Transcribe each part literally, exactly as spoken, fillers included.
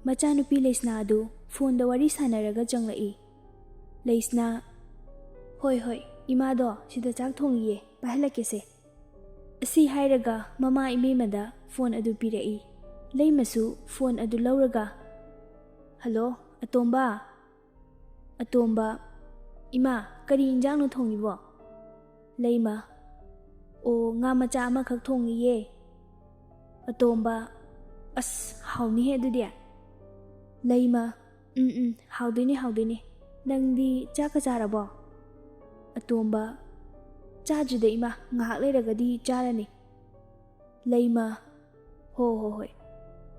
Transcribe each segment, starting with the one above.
ꯃꯆꯥꯅꯨꯄꯤ ꯂꯩꯁꯅꯥ ꯑꯗꯨ ꯐꯣꯟꯗ ꯋꯥꯔꯤ ꯁꯥꯟꯅꯔꯒ ꯆꯪꯂꯛꯏ꯫ ꯂꯩꯁꯅꯥ, "ꯍꯣꯏ, ꯍꯣꯏ, ꯏꯃꯥꯗꯣ ꯁꯤꯗ ꯆꯥꯛ ꯊꯣꯡꯉꯤꯌꯦ, ꯄꯥꯏꯍꯜꯂꯛꯀꯦꯁꯦ"꯫ ꯑꯁꯤ ꯍꯥꯏꯔꯒ ꯃꯃꯥ ꯏꯕꯦꯝꯃꯗ ꯐꯣꯟ ꯑꯗꯨ ꯄꯤꯔꯛꯏ꯫ ꯂꯩꯃꯁꯨ ꯐꯣꯟ ꯑꯗꯨ ꯂꯧꯔꯒ, "ꯍꯜꯂꯣ, ꯑꯇꯣꯝꯕ?" ꯑꯇꯣꯝꯕ, "ꯏꯃꯥ, ꯀꯔꯤ ꯏꯟꯖꯥꯡꯅꯣ ꯊꯣꯡꯉꯤꯕꯣ?" ꯂꯩꯃ, "ꯑꯣ, ꯉꯥ ꯃꯆꯥ ꯑꯃꯈꯛ ꯊꯣꯡꯉꯤꯌꯦ"꯫ ꯑꯇꯣꯝꯕ, "ꯑꯁ, ꯍꯥꯎꯅꯤꯍꯦ ꯑꯗꯨꯗꯤ"꯫ ꯂꯩꯃ, "ꯎꯝ, ꯎꯝ, ꯍꯥꯎꯗꯣꯏꯅꯦ, ꯍꯥꯎꯗꯣꯏꯅꯦ꯫ ꯅꯪꯗꯤ ꯆꯥꯛꯀ ꯆꯥꯔꯕꯣ?" ꯑꯇꯣꯝꯕ, "ꯆꯥꯗ꯭ꯔꯤꯗ ꯏꯃꯥ, ꯉꯥꯏꯍꯥꯛ ꯂꯩꯔꯒꯗꯤ ꯆꯥꯔꯅꯤ"꯫ ꯂꯩꯃ, "ꯍꯣ, ꯍꯣ, ꯍꯣꯏ꯫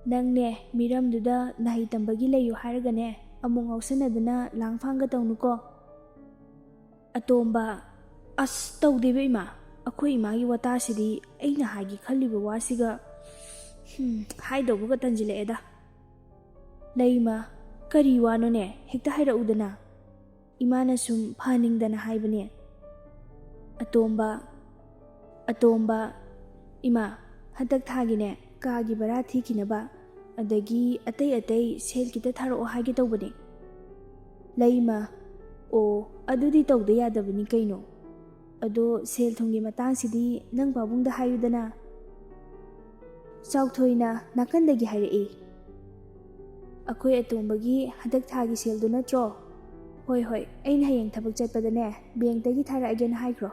ꯅꯪꯅꯦ, ꯃꯤꯔꯝꯗꯨꯗ ꯅꯍꯩ ꯇꯝꯕꯒꯤ ꯂꯩꯌꯨ ꯍꯥꯏꯔꯒꯅꯦ, ꯑꯃꯨꯛ ꯉꯥꯎꯁꯟꯅꯗꯅ ꯂꯥꯡ ꯐꯥꯡꯒ ꯇꯧꯅꯨꯀꯣ"꯫ ꯑꯇꯣꯝꯕ, "ꯑꯁ, ꯇꯧꯗꯦꯕ ꯏꯃꯥ꯫ ꯑꯩꯈꯣꯏ ꯏꯃꯥꯒꯤ ꯋꯥꯇꯥꯁꯤꯗꯤ ꯑꯩꯅ ꯍꯥꯏꯒꯦ ꯈꯜꯂꯤꯕ ꯋꯥꯁꯤꯒ, ꯍꯨꯝ, ꯍꯥꯏꯗꯧꯕꯒ ꯇꯟꯁꯤꯜꯂꯛꯑꯦꯗ"꯫ ꯂꯩꯃ, "ꯀꯔꯤ ꯋꯥꯅꯣꯅꯦ? ꯍꯦꯛꯇ ꯍꯥꯏꯔꯛꯎꯗꯅ꯫ ꯏꯃꯥꯅ ꯁꯨꯝ ꯐꯍꯟꯅꯤꯡꯗꯅ ꯍꯥꯏꯕꯅꯦ"꯫ ꯑꯇꯣꯝꯕ, ꯑꯇꯣꯝꯕ, "ꯏꯃꯥ, ꯍꯟꯗꯛ ꯊꯥꯒꯤꯅꯦ, ꯀꯥꯒꯤ ꯚꯔꯥ ꯊꯤꯈꯤꯅꯕ, ꯑꯗꯒꯤ ꯑꯇꯩ ꯑꯇꯩ ꯁꯦꯜ ꯈꯤꯇ ꯊꯥꯔꯛꯑꯣ ꯍꯥꯏꯒꯦ ꯇꯧꯕꯅꯦ"꯫ ꯂꯩꯃ, "ꯑꯣ, ꯑꯗꯨꯗꯤ ꯇꯧꯗ ꯌꯥꯗꯕꯅꯤ ꯀꯩꯅꯣ꯫ ꯑꯗꯣ ꯁꯦꯜ ꯊꯨꯝꯒꯤ ꯃꯇꯥꯡꯁꯤꯗꯤ ꯅꯪ ꯄꯥꯕꯨꯡꯗ ꯍꯥꯏꯌꯨꯗꯅ"꯫ ꯆꯥꯎꯊꯣꯏꯅ ꯅꯥꯀꯟꯗꯒꯤ ꯍꯥꯏꯔꯛꯏ, "ꯑꯩꯈꯣꯏ ꯑꯇꯣꯝꯕꯒꯤ ꯍꯟꯗꯛ ꯊꯥꯒꯤ ꯁꯦꯜꯗꯨ ꯅꯠꯇ꯭ꯔꯣ? ꯍꯣꯏ, ꯍꯣꯏ, ꯑꯩꯅ ꯍꯌꯦꯡ ꯊꯕꯛ ꯆꯠꯄꯗꯅꯦ, ꯕꯦꯡꯛꯇꯒꯤ ꯊꯥꯔꯛꯑꯒꯦꯅ ꯍꯥꯏꯈ꯭ꯔꯣ"꯫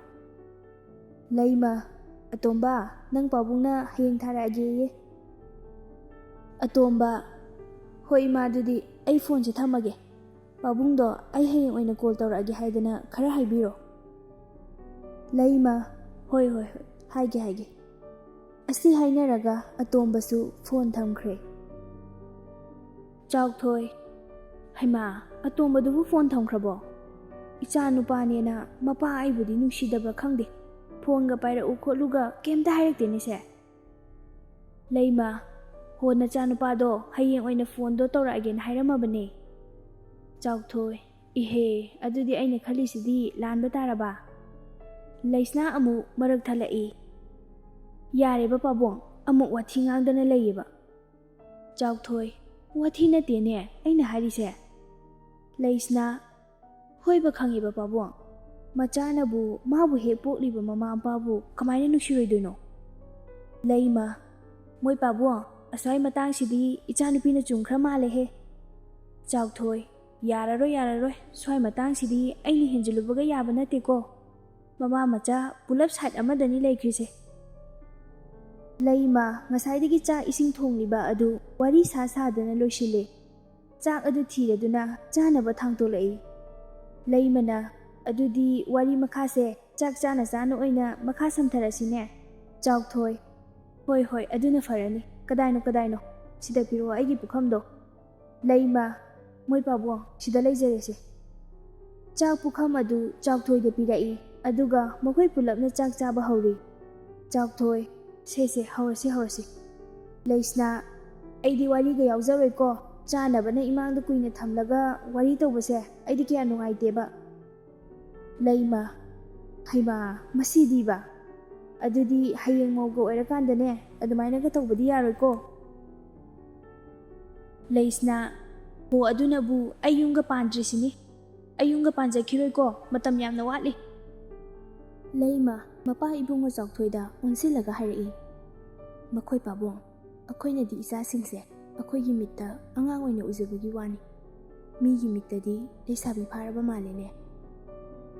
ꯂꯩꯃ, "ꯑꯇꯣꯝꯕ, ꯅꯪ ꯄꯥꯕꯨꯡꯅ ꯍꯌꯦꯡ ꯊꯥꯔꯛꯑꯒꯦꯌꯦ"꯫ ꯑꯇꯣꯝꯕ, "ꯍꯣꯏ ꯏꯃꯥ, ꯑꯗꯨꯗꯤ ꯑꯩ ꯐꯣꯟꯁꯦ ꯊꯝꯃꯒꯦ꯫ ꯄꯥꯕꯨꯡꯗꯣ ꯑꯩ ꯍꯌꯦꯡ ꯑꯣꯏꯅ ꯀꯣꯜ ꯇꯧꯔꯛꯑꯒꯦ ꯍꯥꯏꯗꯅ ꯈꯔ ꯍꯥꯏꯕꯤꯔꯣ"꯫ ꯂꯩꯃ, "ꯍꯣꯏ, ꯍꯣꯏ, ꯍꯣꯏ, ꯍꯥꯏꯒꯦ, ꯍꯥꯏꯒꯦ"꯫ ꯑꯁꯤ ꯍꯥꯏꯅꯔꯒ ꯑꯇꯣꯝꯕꯁꯨ ꯐꯣꯟ ꯊꯝꯈ꯭ꯔꯦ꯫ ꯆꯥꯎꯊꯣꯏ, "ꯍꯩꯃꯥ, ꯑꯇꯣꯝꯕꯗꯨꯕꯨ ꯐꯣꯟ ꯊꯝꯈ꯭ꯔꯕꯣ? ꯏꯆꯥ ꯅꯨꯄꯥꯅꯦꯅ ꯃꯄꯥ ꯑꯩꯕꯨꯗꯤ ꯅꯨꯡꯁꯤꯗꯕ꯭ꯔꯥ ꯈꯪꯗꯦ, ꯐꯣꯟꯒ ꯄꯥꯏꯔꯛꯎ ꯈꯣꯠꯂꯨꯒ ꯀꯩꯝꯇ ꯍꯥꯏꯔꯛꯇꯦꯅꯦꯁꯦ"꯫ ꯂꯩꯃ, "ꯍꯣ, ꯅꯆꯥꯅꯨꯄꯥꯗꯣ ꯍꯌꯦꯡ ꯑꯣꯏꯅ ꯐꯣꯟꯗꯣ ꯇꯧꯔꯛꯑꯒꯦꯅ ꯍꯥꯏꯔꯝꯃꯕꯅꯦ"꯫ ꯆꯥꯎꯊꯣꯏ, "ꯏꯍꯦ, ꯑꯗꯨꯗꯤ ꯑꯩꯅ ꯈꯜꯂꯤꯁꯤꯗꯤ ꯂꯥꯟꯕ ꯇꯥꯔꯕ"꯫ ꯂꯩꯁꯅꯥ ꯑꯃꯨꯛ ꯃꯔꯛ ꯊꯠꯂꯛꯏ꯫ "ꯌꯥꯔꯦꯕ ꯄꯥꯕꯨꯡ, ꯑꯃꯨꯛ ꯋꯥꯊꯤ ꯉꯥꯡꯗꯅ ꯂꯩꯌꯦꯕ"꯫ ꯆꯥꯎꯊꯣꯏ, ꯋꯥꯊꯤ ꯅꯠꯇꯦꯅꯦ ꯑꯩꯅ ꯍꯥꯏꯔꯤꯁꯦ꯫ ꯂꯩꯁꯅꯥ, ꯍꯣꯏꯕ ꯈꯪꯉꯦꯕ ꯄꯥꯕꯨꯡ꯫ ꯃꯆꯥꯅꯕꯨ ꯃꯥꯕꯨ ꯍꯦꯛ ꯄꯣꯛꯂꯤꯕ ꯃꯃꯥ ꯃꯄꯥꯕꯨ ꯀꯃꯥꯏꯅ ꯅꯨꯡꯁꯤꯔꯣꯏꯗꯣꯏꯅꯣ? ꯂꯩꯃ, ꯃꯣꯏ ꯄꯥꯕꯨꯡ, ꯑꯁ꯭ꯋꯥꯏ ꯃꯇꯥꯡꯁꯤꯗꯤ ꯏꯆꯥꯅꯨꯄꯤꯅ ꯆꯨꯝꯈ꯭ꯔ ꯃꯥꯜꯂꯦꯍꯦ꯫ ꯆꯥꯎꯊꯣꯏ, ꯌꯥꯔꯔꯣꯏ, ꯌꯥꯔꯔꯣꯏ, ꯁ꯭ꯋꯥꯏ ꯃꯇꯥꯡꯁꯤꯗꯤ ꯑꯩꯅ ꯍꯦꯟꯖꯤꯜꯂꯨꯕꯒ ꯌꯥꯕ ꯅꯠꯇꯦꯀꯣ꯫ ꯃꯃꯥ ꯃꯆꯥ ꯄꯨꯂꯞ ꯁꯥꯏꯠ ꯑꯃꯗꯅꯤ ꯂꯩꯈ꯭ꯔꯤꯁꯦ꯫ ꯂꯩꯃ, ꯉꯁꯥꯏꯗꯒꯤ ꯆꯥꯛ ꯏꯁꯤꯡ ꯊꯣꯡꯂꯤꯕ ꯑꯗꯨ ꯋꯥꯔꯤ ꯁꯥ ꯁꯥꯗꯅ ꯂꯣꯏꯁꯤꯜꯂꯦ꯫ ꯆꯥꯛ ꯑꯗꯨ ꯊꯤꯔꯗꯨꯅ ꯆꯥꯅꯕ ꯊꯥꯡꯇꯣꯂꯛꯏ꯫ ꯂꯩꯃꯅ, "ꯑꯗꯨꯗꯤ ꯋꯥꯔꯤ ꯃꯈꯥꯁꯦ ꯆꯥꯛ ꯆꯥꯅ ꯆꯥꯅ ꯑꯣꯏꯅ ꯃꯈꯥ ꯁꯝꯊꯔꯁꯤꯅꯦ?" ꯆꯥꯎꯊꯣꯏ, "ꯍꯣꯏ, ꯍꯣꯏ, ꯑꯗꯨꯅ ꯐꯔꯅꯤ꯫ ꯀꯗꯥꯏꯅꯣ, ꯀꯗꯥꯏꯅꯣ? ꯁꯤꯗ ꯄꯤꯔꯛꯑꯣ ꯑꯩꯒꯤ ꯄꯨꯈꯝꯗꯣ꯫" ꯂꯩꯃ, "ꯃꯣꯏ ꯄꯥꯕꯨꯡ, ꯁꯤꯗ ꯂꯩꯖꯔꯦꯁꯦ꯫" ꯆꯥꯛ ꯄꯨꯈꯝ ꯑꯗꯨ ꯆꯥꯎꯊꯣꯏꯗ ꯄꯤꯔꯛꯏ, ꯑꯗꯨꯒ ꯃꯈꯣꯏ ꯄꯨꯂꯞꯅ ꯆꯥꯛ ꯆꯥꯕ ꯍꯧꯔꯤ꯫ ꯆꯥꯎꯊꯣꯏ, "ꯁꯦ, ꯁꯦ, ꯍꯧꯔꯁꯤ, ꯍꯧꯔꯁꯤ꯫" ꯂꯩꯁꯅꯥ, "ꯑꯩꯗꯤ ꯋꯥꯔꯤꯒ ꯌꯥꯎꯖꯔꯣꯏꯀꯣ꯫ ꯆꯥꯅꯕꯅ ꯏꯃꯥꯡꯗ ꯀꯨꯏꯅ ꯊꯝꯂꯒ ꯋꯥꯔꯤ ꯇꯧꯕꯁꯦ ꯑꯩꯗꯤ ꯀꯌꯥ ꯅꯨꯡꯉꯥꯏꯇꯦꯕ꯫" ꯂꯩꯃ, "ꯍꯩꯃꯥ, ꯃꯁꯤꯗꯤꯕ꯫ ꯑꯗꯨꯗꯤ ꯍꯌꯦꯡ ꯃꯧꯒ ꯑꯣꯏꯔꯀꯥꯟꯗꯅꯦ ꯑꯗꯨꯃꯥꯏꯅꯒ ꯇꯧꯕꯗꯤ ꯌꯥꯔꯣꯏꯀꯣ꯫" ꯂꯩꯁꯅꯥ, "ꯍꯣ, ꯑꯗꯨꯅꯕꯨ ꯑꯩ ꯌꯨꯝꯒ ꯄꯥꯟꯗ꯭ꯔꯤꯁꯤꯅꯤ꯫ ꯑꯩ ꯌꯨꯝꯒ ꯄꯥꯟꯖꯈꯤꯔꯣꯏꯀꯣ, ꯃꯇꯝ ꯌꯥꯝꯅ ꯋꯥꯠꯂꯤ꯫" ꯂꯩꯃ, ꯃꯄꯥ ꯏꯕꯨꯡꯉꯣ ꯆꯥꯎꯊꯣꯏꯗ ꯑꯣꯟꯁꯤꯜꯂꯒ ꯍꯥꯏꯔꯛꯏ, "ꯃꯈꯣꯏ ꯄꯥꯕꯨꯡ, ꯑꯩꯈꯣꯏꯅꯗꯤ ꯏꯆꯥꯁꯤꯡꯁꯦ ꯑꯩꯈꯣꯏꯒꯤ ꯃꯤꯠꯇ ꯑꯉꯥꯡ ꯑꯣꯏꯅ ꯎꯖꯕꯒꯤ ꯋꯥꯅꯤ꯫ ꯃꯤꯒꯤ ꯃꯤꯠꯇꯗꯤ ꯂꯩꯁꯥꯕꯤ ꯐꯥꯔꯕ ꯃꯥꯜꯂꯦꯅꯦ꯫"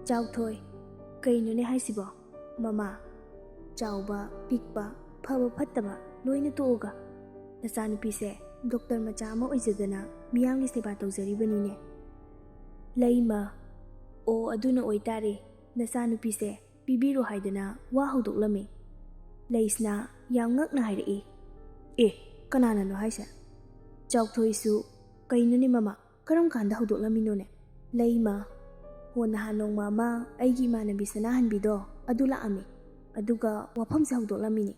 ꯆꯥꯎꯊꯣꯏ, "ꯀꯩꯅꯣꯅꯦ ꯍꯥꯏꯁꯤꯕꯣ? ꯃꯃꯥ, ꯆꯥꯎꯕ, ꯄꯤꯛꯄ, ꯐꯕ ꯐꯠꯇꯕ ꯂꯣꯏꯅ ꯇꯣꯛꯑꯒ ꯅꯆꯥꯅꯨꯄꯤꯁꯦ ꯗꯣꯛꯇꯔ ꯃꯆꯥ ꯑꯃ ꯑꯣꯏꯖꯗꯅ ꯃꯤꯌꯥꯝꯒꯤ ꯁꯦꯕꯥ ꯇꯧꯖꯔꯤꯕꯅꯤꯅꯦ꯫" ꯂꯩꯃ, "ꯑꯣ, ꯑꯗꯨꯅ ꯑꯣꯏꯇꯥꯔꯦ, ꯅꯆꯥꯅꯨꯄꯤꯁꯦ ꯄꯤꯕꯤꯔꯣ" ꯍꯥꯏꯗꯅ ꯋꯥ ꯍꯧꯗꯣꯛꯂꯝꯃꯤ꯫ ꯂꯩꯁꯅꯥ ꯌꯥꯝ ꯉꯛꯅ ꯍꯥꯏꯔꯛꯏ, "ꯑꯦ, ꯀꯅꯥꯅꯅꯣ ꯍꯥꯏꯁꯦ?" ꯆꯥꯎꯊꯣꯏꯁꯨ, "ꯀꯩꯅꯣꯅꯦ ꯃꯃꯥ, ꯀꯔꯝ ꯀꯥꯟꯗ ꯍꯧꯗꯣꯛꯂꯝꯃꯤꯅꯣꯅꯦ?" ꯂꯩꯃ, "ꯍꯣ, ꯅꯍꯥꯟ ꯅꯣꯡꯃ ꯑꯃ ꯑꯩꯒꯤ ꯏꯃꯥꯟꯅꯕꯤ ꯁꯅꯥꯍꯟꯕꯤꯗꯣ ꯑꯗꯨ ꯂꯥꯛꯑꯝꯃꯤ, ꯑꯗꯨꯒ ꯋꯥꯐꯝꯁꯦ ꯍꯧꯗꯣꯛꯂꯝꯃꯤꯅꯤ꯫"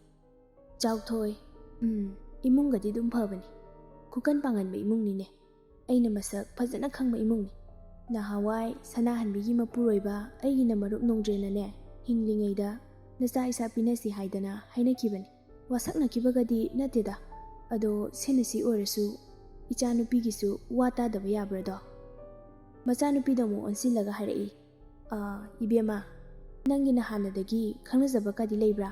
ꯆꯥꯎꯊꯣꯏ, "ꯎꯝ, ꯏꯃꯨꯡꯒꯗꯤ ꯑꯗꯨꯝ ꯐꯕꯅꯤ꯫ ꯈꯨꯀꯟ ꯄꯥꯡꯒꯟꯕ ꯏꯃꯨꯡꯅꯤꯅꯦ꯫ ꯑꯩꯅ ꯃꯁꯛ ꯐꯖꯅ ꯈꯪꯕ ꯏꯃꯨꯡꯅꯤ꯫ ꯅꯍꯥꯟꯋꯥꯏ ꯁꯅꯥꯍꯟꯕꯤꯒꯤ ꯃꯄꯨꯔꯣꯏꯕ ꯑꯩꯒꯤꯅ ꯃꯔꯨꯞ ꯅꯣꯡꯗ꯭ꯔꯦꯟꯅꯅꯦ, ꯍꯤꯡꯂꯤꯉꯩꯗ ꯅꯆꯥ ꯏꯁꯥ ꯄꯤꯅꯁꯤ ꯍꯥꯏꯗꯅ ꯍꯥꯏꯅꯈꯤꯕꯅꯤ꯫ ꯋꯥꯁꯛꯅꯈꯤꯕꯒꯗꯤ ꯅꯠꯇꯦꯗ, ꯑꯗꯣ ꯁꯦꯟꯅꯁꯤ ꯑꯣꯏꯔꯁꯨ ꯏꯆꯥꯅꯨꯄꯤꯒꯤꯁꯨ ꯋꯥ ꯇꯥꯗꯕ ꯌꯥꯕ꯭ꯔꯥꯗꯣ?" ꯃꯆꯥꯅꯨꯄꯤꯗ ꯑꯃꯨꯛ ꯑꯣꯟꯁꯤꯜꯂꯒ ꯍꯥꯏꯔꯛꯏ, "ꯑꯥ, ꯏꯕꯦꯝꯃ, ꯅꯪꯒꯤꯅ ꯍꯥꯟꯅꯗꯒꯤ ꯈꯪꯅꯖꯕ ꯀꯗꯤ ꯂꯩꯕ꯭ꯔꯥ?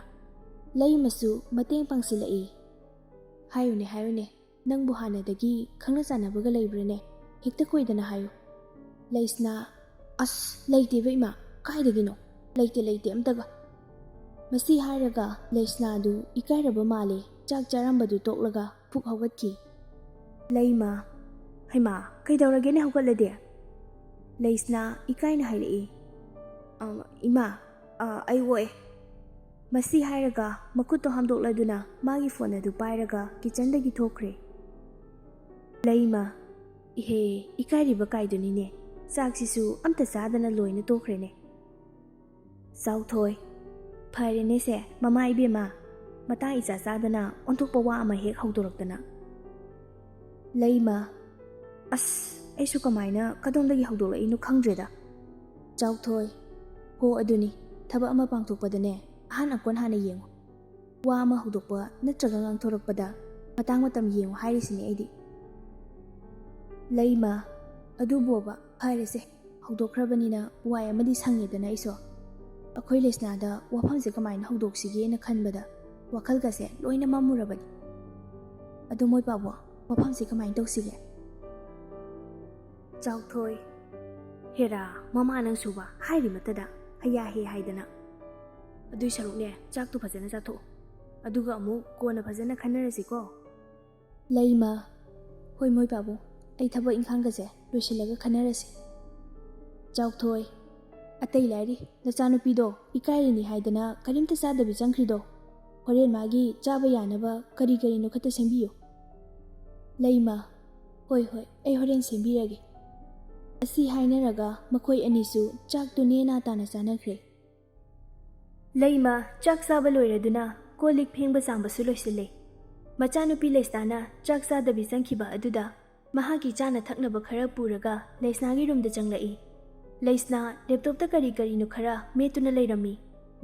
ꯂꯩꯃꯁꯨ ꯃꯇꯦꯡ ꯄꯥꯡꯁꯤꯜꯂꯛꯏ꯫ ꯍꯥꯏꯌꯨꯅꯦ, ꯍꯥꯏꯌꯨꯅꯦ, ꯅꯪꯕꯨ ꯍꯥꯟꯅꯗꯒꯤ ꯈꯪꯅ ꯆꯥꯟꯅꯕꯒ ꯂꯩꯕ꯭ꯔꯥꯅꯦ? ꯍꯦꯛꯇ ꯀꯣꯏꯗꯅ ꯍꯥꯏꯌꯨ꯫" ꯂꯩꯁꯅꯥ, "ꯑꯁ, ꯂꯩꯇꯦꯕ ꯏꯃꯥ, ꯀꯥꯏꯗꯒꯤꯅꯣ? ꯂꯩꯇꯦ, ꯂꯩꯇꯦ ꯑꯝꯇꯒ꯫" ꯃꯁꯤ ꯍꯥꯏꯔꯒ ꯂꯩꯁꯅꯥꯗꯨ ꯏꯀꯥꯏꯔꯕ ꯃꯥꯜꯂꯦ, ꯆꯥꯛ ꯆꯥꯔꯝꯕꯗꯨ ꯇꯣꯛꯂꯒ ꯐꯨꯛ ꯍꯧꯒꯠꯈꯤ꯫ "ꯂꯩꯃ, ꯍꯩꯃꯥ, ꯀꯩꯗꯧꯔꯒꯦꯅꯦ ꯍꯧꯒꯠꯂꯗꯤ?" ꯂꯩꯁꯅꯥ ꯏꯀꯥꯏꯅ ꯍꯥꯏꯔꯛꯏ꯫ "ꯑ, ꯏꯃꯥ, ꯑ, ꯑꯩ ꯑꯣꯛꯑꯦ꯫" ꯃꯁꯤ ꯍꯥꯏꯔꯒ ꯃꯈꯨꯠꯇꯣ ꯍꯥꯝꯗꯣꯛꯂꯗꯨꯅ ꯃꯥꯒꯤ ꯐꯣꯟ ꯑꯗꯨ ꯄꯥꯏꯔꯒ ꯀꯤꯆꯟꯗꯒꯤ ꯊꯣꯛꯈ꯭ꯔꯦ꯫ ꯂꯩꯃ, "ꯏꯍꯦ, ꯏꯀꯥꯏꯔꯤꯕ ꯀꯥꯏꯗꯨꯅꯤꯅꯦ, ꯆꯥꯛꯁꯤꯁꯨ ꯑꯝꯇ ꯆꯥꯗꯅ ꯂꯣꯏꯅ ꯇꯣꯛꯈ꯭ꯔꯦꯅꯦ꯫" ꯆꯥꯎꯊꯣꯏ, "ꯐꯔꯦꯅꯦꯁꯦ, ꯃꯃꯥ ꯏꯕꯦꯝꯃ, ꯃꯇꯥꯡ ꯏꯆꯥ ꯆꯥꯗꯅ ꯑꯣꯟꯊꯣꯛꯄ ꯋꯥ ꯑꯃ ꯍꯦꯛ ꯍꯧꯗꯣꯔꯛꯇꯅ꯫" ꯂꯩꯃ, "ꯑꯁ, ꯑꯩꯁꯨ ꯀꯃꯥꯏꯅ ꯀꯗꯣꯝꯗꯒꯤ ꯍꯧꯗꯣꯛꯂꯛꯏꯅꯣ ꯈꯪꯗ꯭ꯔꯦꯗ꯫" ꯆꯥꯎꯊꯣꯏ, "ꯍꯣ ꯑꯗꯨꯅꯤ, ꯊꯕꯛ ꯑꯃ ꯄꯥꯡꯊꯣꯛꯄꯗꯅꯦ ꯑꯍꯥꯟ ꯑꯀꯣꯟ ꯍꯥꯟꯅ ꯌꯦꯡꯉꯨ꯫ ꯋꯥ ꯑꯃ ꯍꯧꯗꯣꯛꯄ ꯅꯠꯇ꯭ꯔꯒ ꯉꯥꯡꯊꯣꯔꯛꯄꯗ ꯃꯇꯥꯡ ꯃꯇꯝ ꯌꯦꯡꯉꯨ ꯍꯥꯏꯔꯤꯁꯤꯅꯦ ꯑꯩꯗꯤ꯫" ꯂꯩꯃ, "ꯑꯗꯨꯕꯣꯕ, ꯐꯔꯦꯁꯦ, ꯍꯧꯗꯣꯛꯈ꯭ꯔꯕꯅꯤꯅ ꯋꯥꯏ ꯑꯃꯗꯤ ꯁꯪꯉꯦꯗꯅ ꯑꯩꯁꯨ꯫ ꯑꯩꯈꯣꯏ ꯂꯩꯁꯅꯥꯗ ꯋꯥꯐꯝꯁꯦ ꯀꯃꯥꯏꯅ ꯍꯧꯗꯣꯛꯁꯤꯒꯦꯅ ꯈꯟꯕꯗ ꯋꯥꯈꯜꯒꯁꯦ ꯂꯣꯏꯅ ꯃꯝꯃꯨꯔꯕꯅꯤ꯫ ꯑꯗꯣ ꯃꯣꯏ ꯄꯥꯕꯨꯡ, ꯋꯥꯐꯝꯁꯦ ꯀꯃꯥꯏꯅ ꯇꯧꯁꯤꯒꯦ?" ꯆꯥꯎꯊꯣꯏ, "ꯍꯦꯔꯥ, ꯃꯃꯥ ꯅꯪꯁꯨꯕ, ꯍꯥꯏꯔꯤꯃꯠꯇꯗ ꯍꯌꯥ ꯍꯦ ꯍꯥꯏꯗꯅ꯫ ꯑꯗꯨꯏ ꯁꯔꯨꯛꯅꯦ, ꯆꯥꯛꯇꯨ ꯐꯖꯅ ꯆꯥꯊꯣꯛꯑꯣ꯫ ꯑꯗꯨꯒ ꯑꯃꯨꯛ ꯀꯣꯟꯅ ꯐꯖꯅ ꯈꯟꯅꯔꯁꯤꯀꯣ꯫" ꯂꯩꯃ, "ꯍꯣꯏ ꯃꯣꯏ ꯄꯥꯕꯨꯡ, ꯑꯩ ꯊꯕꯛ ꯏꯪꯈꯥꯡꯒꯁꯦ ꯂꯣꯏꯁꯤꯜꯂꯒ ꯈꯟꯅꯔꯁꯤ꯫" ꯆꯥꯎꯊꯣꯏ, "ꯑꯇꯩ ꯂꯥꯏꯔꯤ, ꯅꯆꯥꯅꯨꯄꯤꯗꯣ ꯏꯀꯥꯏꯔꯤꯅꯤ ꯍꯥꯏꯗꯅ ꯀꯔꯤꯝꯇ ꯆꯥꯗꯕꯤ ꯆꯪꯈ꯭ꯔꯤꯗꯣ꯫ ꯍꯣꯔꯦꯟ ꯃꯥꯒꯤ ꯆꯥꯕ ꯌꯥꯅꯕ ꯀꯔꯤ ꯀꯔꯤꯅꯣ ꯈꯛꯇ ꯁꯦꯝꯕꯤꯌꯨ꯫" ꯂꯩꯃ, "ꯍꯣꯏ, ꯍꯣꯏ, ꯑꯩ ꯍꯣꯔꯦꯟ ꯁꯦꯝꯕꯤꯔꯒꯦ꯫" ꯑꯁꯤ ꯍꯥꯏꯅꯔꯒ ꯃꯈꯣꯏ ꯑꯅꯤꯁꯨ ꯆꯥꯛꯇꯨ ꯅꯦꯅꯥ ꯇꯥꯅ ꯆꯥꯅꯈ꯭ꯔꯦ꯫ ꯂꯩꯃ ꯆꯥꯛ ꯆꯥꯕ ꯂꯣꯏꯔꯗꯨꯅ ꯀꯣꯜ ꯂꯤꯛ ꯐꯦꯡꯕ ꯆꯥꯝꯕꯁꯨ ꯂꯣꯏꯁꯤꯜꯂꯦ꯫ ꯃꯆꯥꯅꯨꯄꯤ ꯂꯩꯁꯅꯥꯅ ꯆꯥꯛ ꯆꯥꯗꯕꯤ ꯆꯪꯈꯤꯕ ꯑꯗꯨꯗ ꯃꯍꯥꯛꯀꯤ ꯆꯥꯅ ꯊꯛꯅꯕ ꯈꯔ ꯄꯨꯔꯒ ꯂꯩꯁꯅꯥꯒꯤ ꯔꯨꯝꯗ ꯆꯪꯂꯛꯏ꯫ ꯂꯩꯁꯅꯥ ꯂꯦꯞꯇꯣꯞꯇ ꯀꯔꯤ ꯀꯔꯤꯅꯣ ꯈꯔ ꯃꯦꯠꯇꯨꯅ ꯂꯩꯔꯝꯃꯤ꯫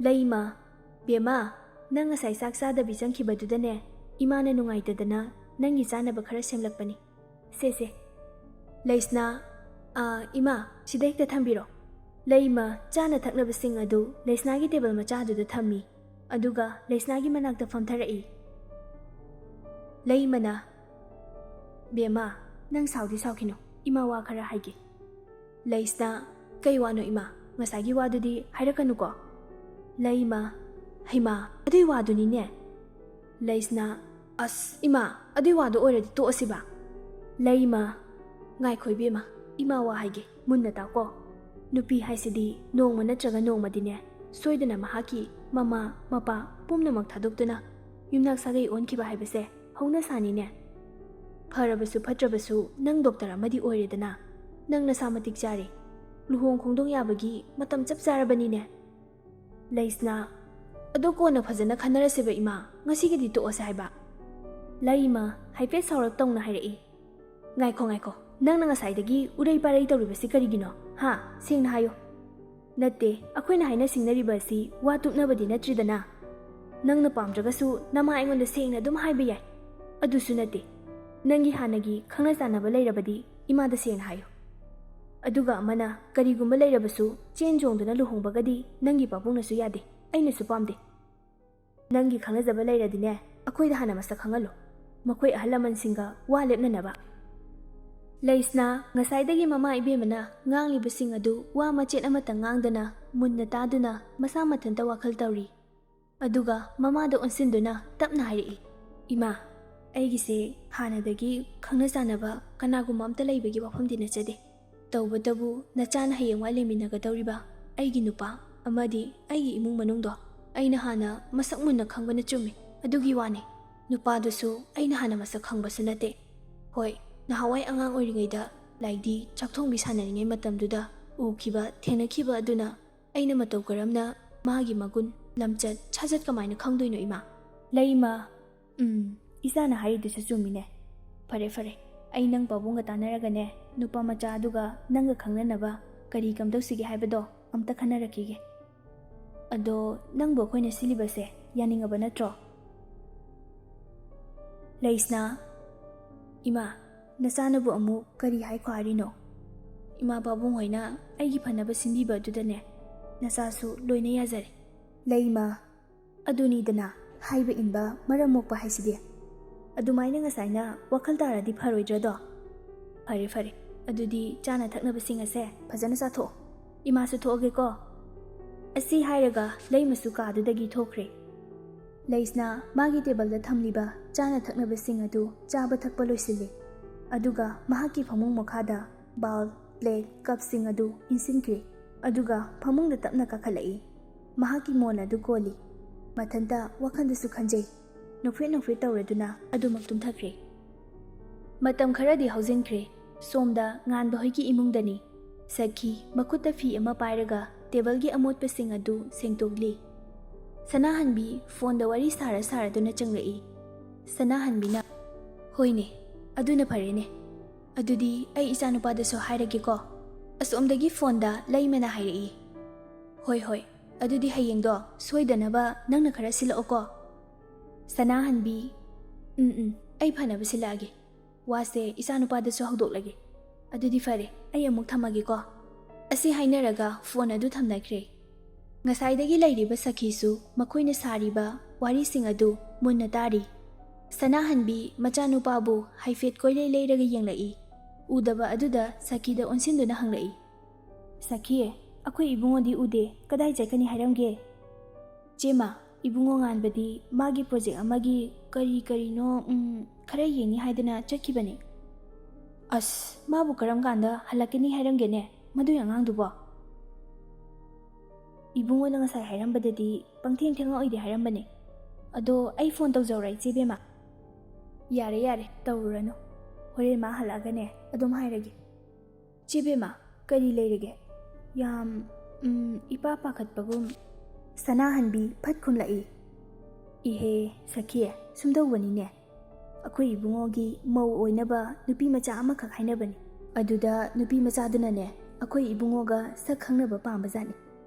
ꯂꯩꯃ, "ꯕꯦꯝꯃ, ꯅꯪ ꯉꯁꯥꯏ ꯆꯥꯛ ꯆꯥꯗꯕꯤ ꯆꯪꯈꯤꯕꯗꯨꯗꯅꯦ, ꯏꯃꯥꯅ ꯅꯨꯡꯉꯥꯏꯇꯗꯅ ꯅꯪꯒꯤ ꯆꯥꯅꯕ ꯈꯔ ꯁꯦꯝꯂꯛꯄꯅꯤ꯫ ꯁꯦ ꯁꯦ꯫ ꯂꯩꯁꯅꯥ, "ꯑꯥ, ꯏꯃꯥ, ꯁꯤꯗ ꯍꯦꯛꯇ ꯊꯝꯕꯤꯔꯣ꯫" ꯂꯩꯃ ꯆꯥꯅ ꯊꯛꯅꯕꯁꯤꯡ ꯑꯗꯨ ꯂꯩꯁꯅꯥꯒꯤ ꯇꯦꯕꯜ ꯃꯆꯥꯗꯨꯗ ꯊꯝꯃꯤ꯫ ꯑꯗꯨꯒ ꯂꯩꯁꯅꯥꯒꯤ ꯃꯅꯥꯛꯇ ꯐꯝꯊꯔꯛꯏ꯫ ꯂꯩꯃꯅ, "ꯕꯦꯝꯃ, ꯅꯪ ꯁꯥꯎꯗꯤ ꯁꯥꯎꯈꯤꯅꯨ, ꯏꯃꯥ ꯋꯥ ꯈꯔ ꯍꯥꯏꯒꯦ꯫" ꯂꯩꯁꯅꯥ, "ꯀꯩ ꯋꯥꯅꯣ ꯏꯃꯥ? ꯉꯁꯥꯏꯒꯤ ꯋꯥꯗꯨꯗꯤ ꯍꯥꯏꯔꯛꯀꯅꯨꯀꯣ꯫" ꯂꯩꯃ, "ꯍꯩꯃꯥ, ꯑꯗꯨꯏ ꯋꯥꯗꯨꯅꯤꯅꯦ꯫" ꯂꯩꯁꯅꯥ, "ꯑꯁ ꯏꯃꯥ, ꯑꯗꯨꯏ ꯋꯥꯗꯣ ꯑꯣꯏꯔꯗꯤ ꯇꯣꯛꯑꯁꯤꯕ꯫" ꯂꯩꯃ, "ꯉꯥꯏꯈꯣ ꯏꯕꯦꯝꯃ, ꯏꯃꯥ ꯋꯥ ꯍꯥꯏꯒꯦ, ꯃꯨꯟꯅ ꯇꯥꯎꯀꯣ꯫ ꯅꯨꯄꯤ ꯍꯥꯏꯁꯤꯗꯤ ꯅꯣꯡꯃ ꯅꯠꯇ꯭ꯔꯒ ꯅꯣꯡꯃꯗꯤꯅꯦ, ꯁꯣꯏꯗꯅ ꯃꯍꯥꯛꯀꯤ ꯃꯃꯥ, ꯃꯄꯥ ꯄꯨꯝꯅꯃꯛ ꯊꯥꯗꯣꯛꯇꯨꯅ ꯌꯨꯝꯅꯥꯛ ꯁꯥꯒꯩ ꯑꯣꯟꯈꯤꯕ ꯍꯥꯏꯕꯁꯦ ꯍꯧꯅꯁꯥꯅꯤꯅꯦ꯫ ꯐꯔꯕꯁꯨ ꯐꯠꯇ꯭ꯔꯕꯁꯨ ꯅꯪ ꯗꯣꯛꯇꯔ ꯑꯃꯗꯤ ꯑꯣꯏꯔꯦꯗꯅ, ꯅꯪ ꯅꯁꯥ ꯃꯇꯤꯛ ꯆꯥꯔꯦ꯫ ꯂꯨꯍꯣꯡ ꯈꯣꯡꯗꯣꯡ ꯌꯥꯕꯒꯤ ꯃꯇꯝ ꯆꯞ ꯆꯥꯔꯕꯅꯤꯅꯦ꯫" ꯂꯩꯁꯅꯥ, "ꯑꯗꯣ ꯀꯣꯟꯅ ꯐꯖꯅ ꯈꯟꯅꯔꯁꯦꯕ ꯏꯃꯥ, ꯉꯁꯤꯒꯤꯗꯤ ꯇꯣꯛꯑꯁꯦ ꯍꯥꯏꯕ꯫" ꯂꯩꯃ ꯍꯥꯏꯐꯦꯠ ꯁꯥꯎꯔꯞ ꯇꯧꯅ ꯍꯥꯏꯔꯛꯏ꯫ "ꯉꯥꯏꯈꯣ, ꯉꯥꯏꯈꯣ, ꯅꯪꯅ ꯉꯁꯥꯏꯗꯒꯤ ꯎꯔꯩ ꯄꯥꯔꯩ ꯇꯧꯔꯤꯕꯁꯤ ꯀꯔꯤꯒꯤꯅꯣ? ꯍꯥ? ꯁꯦꯡꯅ ꯍꯥꯏꯌꯨ꯫" "ꯅꯠꯇꯦ, ꯑꯩꯈꯣꯏꯅ ꯍꯥꯏꯅ ꯁꯤꯡꯅꯔꯤꯕ ꯑꯁꯤ ꯋꯥ ꯇꯨꯞꯅꯕꯗꯤ ꯅꯠꯇ꯭ꯔꯤꯗꯅ꯫ ꯅꯪꯅ ꯄꯥꯝꯗ꯭ꯔꯒꯁꯨ ꯅꯃꯥ ꯑꯩꯉꯣꯟꯗ ꯁꯦꯡꯅ ꯑꯗꯨꯝ ꯍꯥꯏꯕ ꯌꯥꯏ꯫ ꯑꯗꯨꯁꯨ ꯅꯠꯇꯦ, ꯅꯪꯒꯤ ꯍꯥꯟꯅꯒꯤ ꯈꯪꯅ ꯆꯥꯟꯅꯕ ꯂꯩꯔꯕꯗꯤ ꯏꯃꯥꯗ ꯁꯦꯡꯅ ꯍꯥꯏꯌꯨ꯫ ꯑꯗꯨꯒ ꯑꯃꯅ ꯀꯔꯤꯒꯨꯝꯕ ꯂꯩꯔꯕꯁꯨ ꯆꯦꯟ ꯆꯣꯡꯗꯨꯅ ꯂꯨꯍꯣꯡꯕꯒꯗꯤ ꯅꯪꯒꯤ ꯄꯥꯕꯨꯡꯅꯁꯨ ꯌꯥꯗꯦ, ꯑꯩꯅꯁꯨ ꯄꯥꯝꯗꯦ꯫ ꯅꯪꯒꯤ ꯈꯪꯅꯖꯕ ꯂꯩꯔꯗꯤꯅꯦ, ꯑꯩꯈꯣꯏꯗ ꯍꯥꯟꯅ ꯃꯁꯛ ꯈꯪꯍꯜꯂꯨ, ꯃꯈꯣꯏ ꯑꯍꯜ ꯂꯃꯟꯁꯤꯡꯒ ꯋꯥ ꯂꯦꯞꯅꯅꯕ꯫" ꯂꯩꯁꯅꯥ ꯉꯁꯥꯏꯗꯒꯤ ꯃꯃꯥ ꯏꯕꯦꯝꯃꯅ ꯉꯥꯡꯂꯤꯕꯁꯤꯡ ꯑꯗꯨ ꯋꯥ ꯃꯆꯦꯠ ꯑꯃꯠꯇ ꯉꯥꯡꯗꯅ ꯃꯨꯟꯅ ꯇꯥꯗꯨꯅ ꯃꯁꯥ ꯃꯊꯟꯇ ꯋꯥꯈꯜ ꯇꯧꯔꯤ꯫ ꯑꯗꯨꯒ ꯃꯃꯥꯗ ꯑꯣꯟꯁꯤꯟꯗꯨꯅ ꯇꯞꯅ ꯍꯥꯏꯔꯛꯏ, "ꯏꯃꯥ, ꯑꯩꯒꯤꯁꯦ ꯍꯥꯟꯅꯗꯒꯤ ꯈꯪꯅ ꯆꯥꯟꯅꯕ ꯀꯅꯥꯒꯨꯝꯕ ꯑꯝꯇ ꯂꯩꯕꯒꯤ ꯋꯥꯐꯝꯗꯤ ꯅꯠꯆꯗꯦ꯫ ꯇꯧꯕꯇꯕꯨ ꯅꯆꯥꯅ ꯍꯌꯦꯡꯋꯥꯏ ꯂꯩꯃꯤꯟꯅꯒꯗꯧꯔꯤꯕ ꯑꯩꯒꯤ ꯅꯨꯄꯥ ꯑꯃꯗꯤ ꯑꯩꯒꯤ ꯏꯃꯨꯡ ꯃꯅꯨꯡꯗꯣ ꯑꯩꯅ ꯍꯥꯟꯅ ꯃꯁꯛ ꯃꯨꯟꯅ ꯈꯪꯕꯅ ꯆꯨꯝꯃꯤ꯫ ꯑꯗꯨꯒꯤ ꯋꯥꯅꯤ꯫ ꯅꯨꯄꯥꯗꯨꯁꯨ ꯑꯩꯅ ꯍꯥꯟꯅ ꯃꯁꯛ ꯈꯪꯕꯁꯨ ꯅꯠꯇꯦ꯫ ꯍꯣꯏ, ꯅꯍꯥꯟꯋꯥꯏ ꯑꯉꯥꯡ ꯑꯣꯏꯔꯤꯉꯩꯗ ꯂꯥꯏꯗꯤ ꯆꯥꯛꯊꯣꯡꯕꯤ ꯁꯥꯟꯅꯔꯤꯉꯩ ꯃꯇꯝꯗꯨꯗ ꯎꯈꯤꯕ, ꯊꯦꯡꯅꯈꯤꯕ ꯑꯗꯨꯅ ꯑꯩꯅ ꯃꯇꯧ ꯀꯔꯝꯅ ꯃꯥꯒꯤ ꯃꯒꯨꯟ, ꯂꯝꯆꯠ, ꯁꯥꯖꯠ ꯀꯃꯥꯏꯅ ꯈꯪꯗꯣꯏꯅꯣ, ꯏꯃꯥ?" ꯂꯩꯃ, "ꯎꯝ, ꯏꯆꯥꯅ ꯍꯥꯏꯔꯤꯗꯨꯁꯨ ꯆꯨꯝꯃꯤꯅꯦ꯫ ꯐꯔꯦ, ꯐꯔꯦ, ꯑꯩ ꯅꯪ ꯄꯥꯕꯨꯡꯒ ꯇꯥꯟꯅꯔꯒꯅꯦ, ꯅꯨꯄꯥ ꯃꯆꯥ ꯑꯗꯨꯒ ꯅꯪꯒ ꯈꯪꯅꯅꯕ ꯀꯔꯤ ꯀꯝꯗꯧꯁꯤꯒꯦ ꯍꯥꯏꯕꯗꯣ ꯑꯝꯇ ꯈꯟꯅꯔꯛꯈꯤꯒꯦ꯫ ꯑꯗꯣ ꯅꯪꯕꯨ ꯑꯩꯈꯣꯏꯅ ꯁꯤꯜꯂꯤꯕꯁꯦ ꯌꯥꯅꯤꯡꯉꯕ ꯅꯠꯇ꯭ꯔꯣ?" ꯂꯩꯁꯅꯥ, "ꯏꯃꯥ, ꯅꯆꯥꯅꯕꯨ ꯑꯃꯨꯛ ꯀꯔꯤ ꯍꯥꯏꯈꯣ ꯍꯥꯏꯔꯤꯅꯣ? ꯏꯃꯥ ꯄꯥꯕꯨꯡ ꯍꯣꯏꯅ ꯑꯩꯒꯤ ꯐꯅꯕ ꯁꯤꯟꯕꯤꯕ ꯑꯗꯨꯗꯅꯦ, ꯅꯆꯥꯁꯨ ꯂꯣꯏꯅ ꯌꯥꯖꯔꯦ꯫ ꯂꯩꯃ, ꯑꯗꯨꯅꯤꯗꯅ ꯍꯥꯏꯕ ꯏꯟꯕ ꯃꯔꯝ ꯃꯣꯛꯄ ꯍꯥꯏꯁꯤꯗꯤ꯫ ꯑꯗꯨꯃꯥꯏꯅ ꯉꯁꯥꯏꯅ ꯋꯥꯈꯜ ꯇꯥꯔꯗꯤ ꯐꯔꯣꯏꯗ꯭ꯔꯗꯣ? ꯐꯔꯦ ꯐꯔꯦ, ꯑꯗꯨꯗꯤ ꯆꯥꯅ ꯊꯛꯅꯕꯁꯤꯡ ꯑꯁꯦ ꯐꯖꯅ ꯆꯥꯊꯣꯛꯑꯣ꯫ ꯏꯃꯥꯁꯨ ꯊꯣꯛꯑꯒꯦꯀꯣ꯫ ꯑꯁꯤ ꯍꯥꯏꯔꯒ ꯂꯩꯃꯁꯨ ꯀꯥꯗꯨꯗꯒꯤ ꯊꯣꯛꯈ꯭ꯔꯦ꯫ ꯂꯩꯁꯅ ꯃꯥꯒꯤ ꯇꯦꯕꯜꯗ ꯊꯝꯂꯤꯕ ꯆꯥꯅ ꯊꯛꯅꯕꯁꯤꯡ ꯑꯗꯨ ꯆꯥꯕ ꯊꯛꯄ ꯂꯣꯏꯁꯤꯜꯂꯤ꯫ ꯑꯗꯨꯒ ꯃꯍꯥꯛꯀꯤ ꯐꯃꯨꯡ ꯃꯈꯥꯗ ꯕꯥꯎꯜ, ꯄ꯭ꯂꯦꯠ, ꯀꯞꯁꯤꯡ ꯑꯗꯨ ꯏꯟꯁꯤꯟꯈ꯭ꯔꯦ꯫ ꯑꯗꯨꯒ ꯐꯃꯨꯡꯗ ꯇꯞꯅ ꯀꯥꯈꯠꯂꯛꯏ꯫ ꯃꯍꯥꯛꯀꯤ ꯃꯣꯟ ꯑꯗꯨ ꯀꯣꯜꯂꯤ꯫ ꯃꯊꯟꯇ ꯋꯥꯈꯜꯗꯁꯨ ꯈꯟꯖꯩ꯫ ꯅꯣꯛꯐꯦꯠ ꯅꯣꯛꯐꯦꯠ ꯇꯧꯔꯗꯨꯅ ꯑꯗꯨꯃꯛ ꯇꯨꯝꯊꯈ꯭ꯔꯦ꯫ ꯃꯇꯝ ꯈꯔꯗꯤ ꯍꯧꯖꯤꯟꯈ꯭ꯔꯦ꯫ ꯁꯣꯝꯗ ꯉꯥꯟꯕ ꯍꯣꯏꯒꯤ ꯏꯃꯨꯡꯗꯅꯤ꯫ ꯁꯈꯤ ꯃꯈꯨꯠꯇ ꯐꯤ ꯑꯃ ꯄꯥꯏꯔꯒ ꯇꯦꯕꯜꯒꯤ ꯑꯃꯣꯠꯄꯁꯤꯡ ꯑꯗꯨ ꯁꯦꯡꯗꯣꯛꯂꯤ꯫ ꯁꯅꯥꯍꯟꯕꯤ ꯐꯣꯟꯗ ꯋꯥꯔꯤ ꯁꯥꯔ ꯁꯥꯔꯗꯨꯅ ꯆꯪꯂꯛꯏ꯫ ꯁꯅꯥꯍꯟꯕꯤꯅ, "ꯍꯣꯏꯅꯦ, ꯑꯗꯨꯅ ꯐꯔꯦꯅꯦ꯫ ꯑꯗꯨꯗꯤ ꯑꯩ ꯏꯆꯥꯅꯨꯄꯥꯗꯁꯨ ꯍꯥꯏꯔꯒꯦꯀꯣ꯫" ꯑꯁꯣꯝꯗꯒꯤ ꯐꯣꯟꯗ ꯂꯩꯃꯅ ꯍꯥꯏꯔꯛꯏ꯫ "ꯍꯣꯏ ꯍꯣꯏ, ꯑꯗꯨꯗꯤ ꯍꯌꯦꯡꯗꯣ ꯁꯣꯏꯗꯅꯕ ꯅꯪꯅ ꯈꯔ ꯁꯤꯜꯂꯛꯑꯣꯀꯣ꯫" ꯁꯅꯥꯍꯟꯕꯤ, "ꯎꯝ ꯎꯝ, ꯑꯩ ꯐꯅꯕ ꯁꯤꯜꯂꯛꯑꯒꯦ꯫ ꯋꯥꯁꯦ ꯏꯆꯥꯅꯨꯄꯥꯗꯁꯨ ꯍꯧꯗꯣꯛꯂꯒꯦ꯫ ꯑꯗꯨꯗꯤ ꯐꯔꯦ, ꯑꯩ ꯑꯃꯨꯛ ꯊꯝꯃꯒꯦꯀꯣ꯫" ꯑꯁꯤ ꯍꯥꯏꯅꯔꯒ ꯐꯣꯟ ꯑꯗꯨ ꯊꯝꯅꯈ꯭ꯔꯦ꯫ ꯉꯁꯥꯏꯗꯒꯤ ꯂꯩꯔꯤꯕ ꯁꯈꯤꯁꯨ ꯃꯈꯣꯏꯅ ꯁꯥꯔꯤꯕ ꯋꯥꯔꯤꯁꯤꯡ ꯑꯗꯨ ꯃꯨꯟꯅ ꯇꯥꯔꯤ꯫ ꯁꯅꯥꯍꯟꯕꯤ ꯃꯆꯥꯅꯨꯄꯥꯕꯨ ꯍꯥꯏꯐꯦꯠ ꯀꯣꯏꯂꯩ ꯂꯩꯔꯒ ꯌꯦꯡꯂꯛꯏ꯫ ꯎꯗꯕ ꯑꯗꯨꯗ ꯁꯈꯤꯗ ꯑꯣꯟꯁꯤꯟꯗꯨꯅ ꯍꯪꯂꯛꯏ, "ꯁꯈꯤ, ꯑꯩꯈꯣꯏ ꯏꯕꯨꯡꯉꯣꯗꯤ ꯎꯗꯦ, ꯀꯗꯥꯏ ꯆꯠꯀꯅꯤ ꯍꯥꯏꯔꯝꯒꯦ?" "ꯆꯦꯃ, ꯏꯕꯨꯡꯉꯣ ꯉꯥꯟꯕꯗꯤ ꯃꯥꯒꯤ ꯄ꯭ꯔꯣꯖꯦꯛ ꯑꯃꯒꯤ ꯀꯔꯤ ꯀꯔꯤꯅꯣ, ꯎꯝ, ꯈꯔ ꯌꯦꯡꯅꯤ ꯍꯥꯏꯗꯅ ꯆꯠꯈꯤꯕꯅꯤ꯫" "ꯑꯁ, ꯃꯥꯕꯨ ꯀꯔꯝ ꯀꯥꯟꯗ ꯍꯜꯂꯛꯀꯅꯤ ꯍꯥꯏꯔꯝꯒꯦꯅꯦ, ꯃꯗꯨꯒꯤ ꯑꯉꯥꯡꯗꯨꯕꯣ?" "ꯏꯕꯨꯡꯉꯣꯅ ꯉꯁꯥꯏ ꯍꯥꯏꯔꯝꯕꯗꯗꯤ ꯄꯪꯊꯦꯡ ꯊꯦꯡꯉꯛꯑꯣꯏꯗꯤ ꯍꯥꯏꯔꯝꯕꯅꯦ꯫ ꯑꯗꯣ ꯑꯩ ꯐꯣꯟ ꯇꯧꯖꯧꯔꯥ, ꯏꯆꯦ ꯕꯦꯝꯃ?" "ꯌꯥꯔꯦ, ꯌꯥꯔꯦ, ꯇꯧꯔꯨꯔꯅꯨ꯫ ꯍꯣꯔꯦꯟ ꯃꯥ ꯍꯜꯂꯛꯑꯒꯅꯦ ꯑꯗꯨꯝ ꯍꯥꯏꯔꯒꯦ꯫" "ꯆꯦ ꯕꯦꯝꯃ, ꯀꯔꯤ ꯂꯩꯔꯒꯦ? ꯌꯥꯝ, ꯎꯝ, ꯏꯄꯥ ꯄꯥꯈꯠꯄꯒꯨꯝ꯫" ꯁꯅꯥꯍꯟꯕꯤ ꯐꯠ ꯈꯨꯝꯂꯛꯏ, "ꯏꯍꯦ, ꯁꯈꯤ, ꯁꯨꯝꯗꯧꯕꯅꯤꯅꯦ꯫ ꯑꯩꯈꯣꯏ ꯏꯕꯨꯡꯉꯣꯒꯤ ꯃꯧ ꯑꯣꯏꯅꯕ ꯅꯨꯄꯤ ꯃꯆꯥ ꯑꯃꯈꯛ ꯍꯥꯏꯅꯕꯅꯤ꯫ ꯑꯗꯨꯗ ꯅꯨꯄꯤ ꯃꯆꯥꯗꯨꯅꯅꯦ, ꯑꯩꯈꯣꯏ ꯏꯕꯨꯡꯉꯣꯒ ꯁꯛ ꯈꯪꯅꯕ ꯄꯥꯝꯕꯖꯥꯠꯅꯤ꯫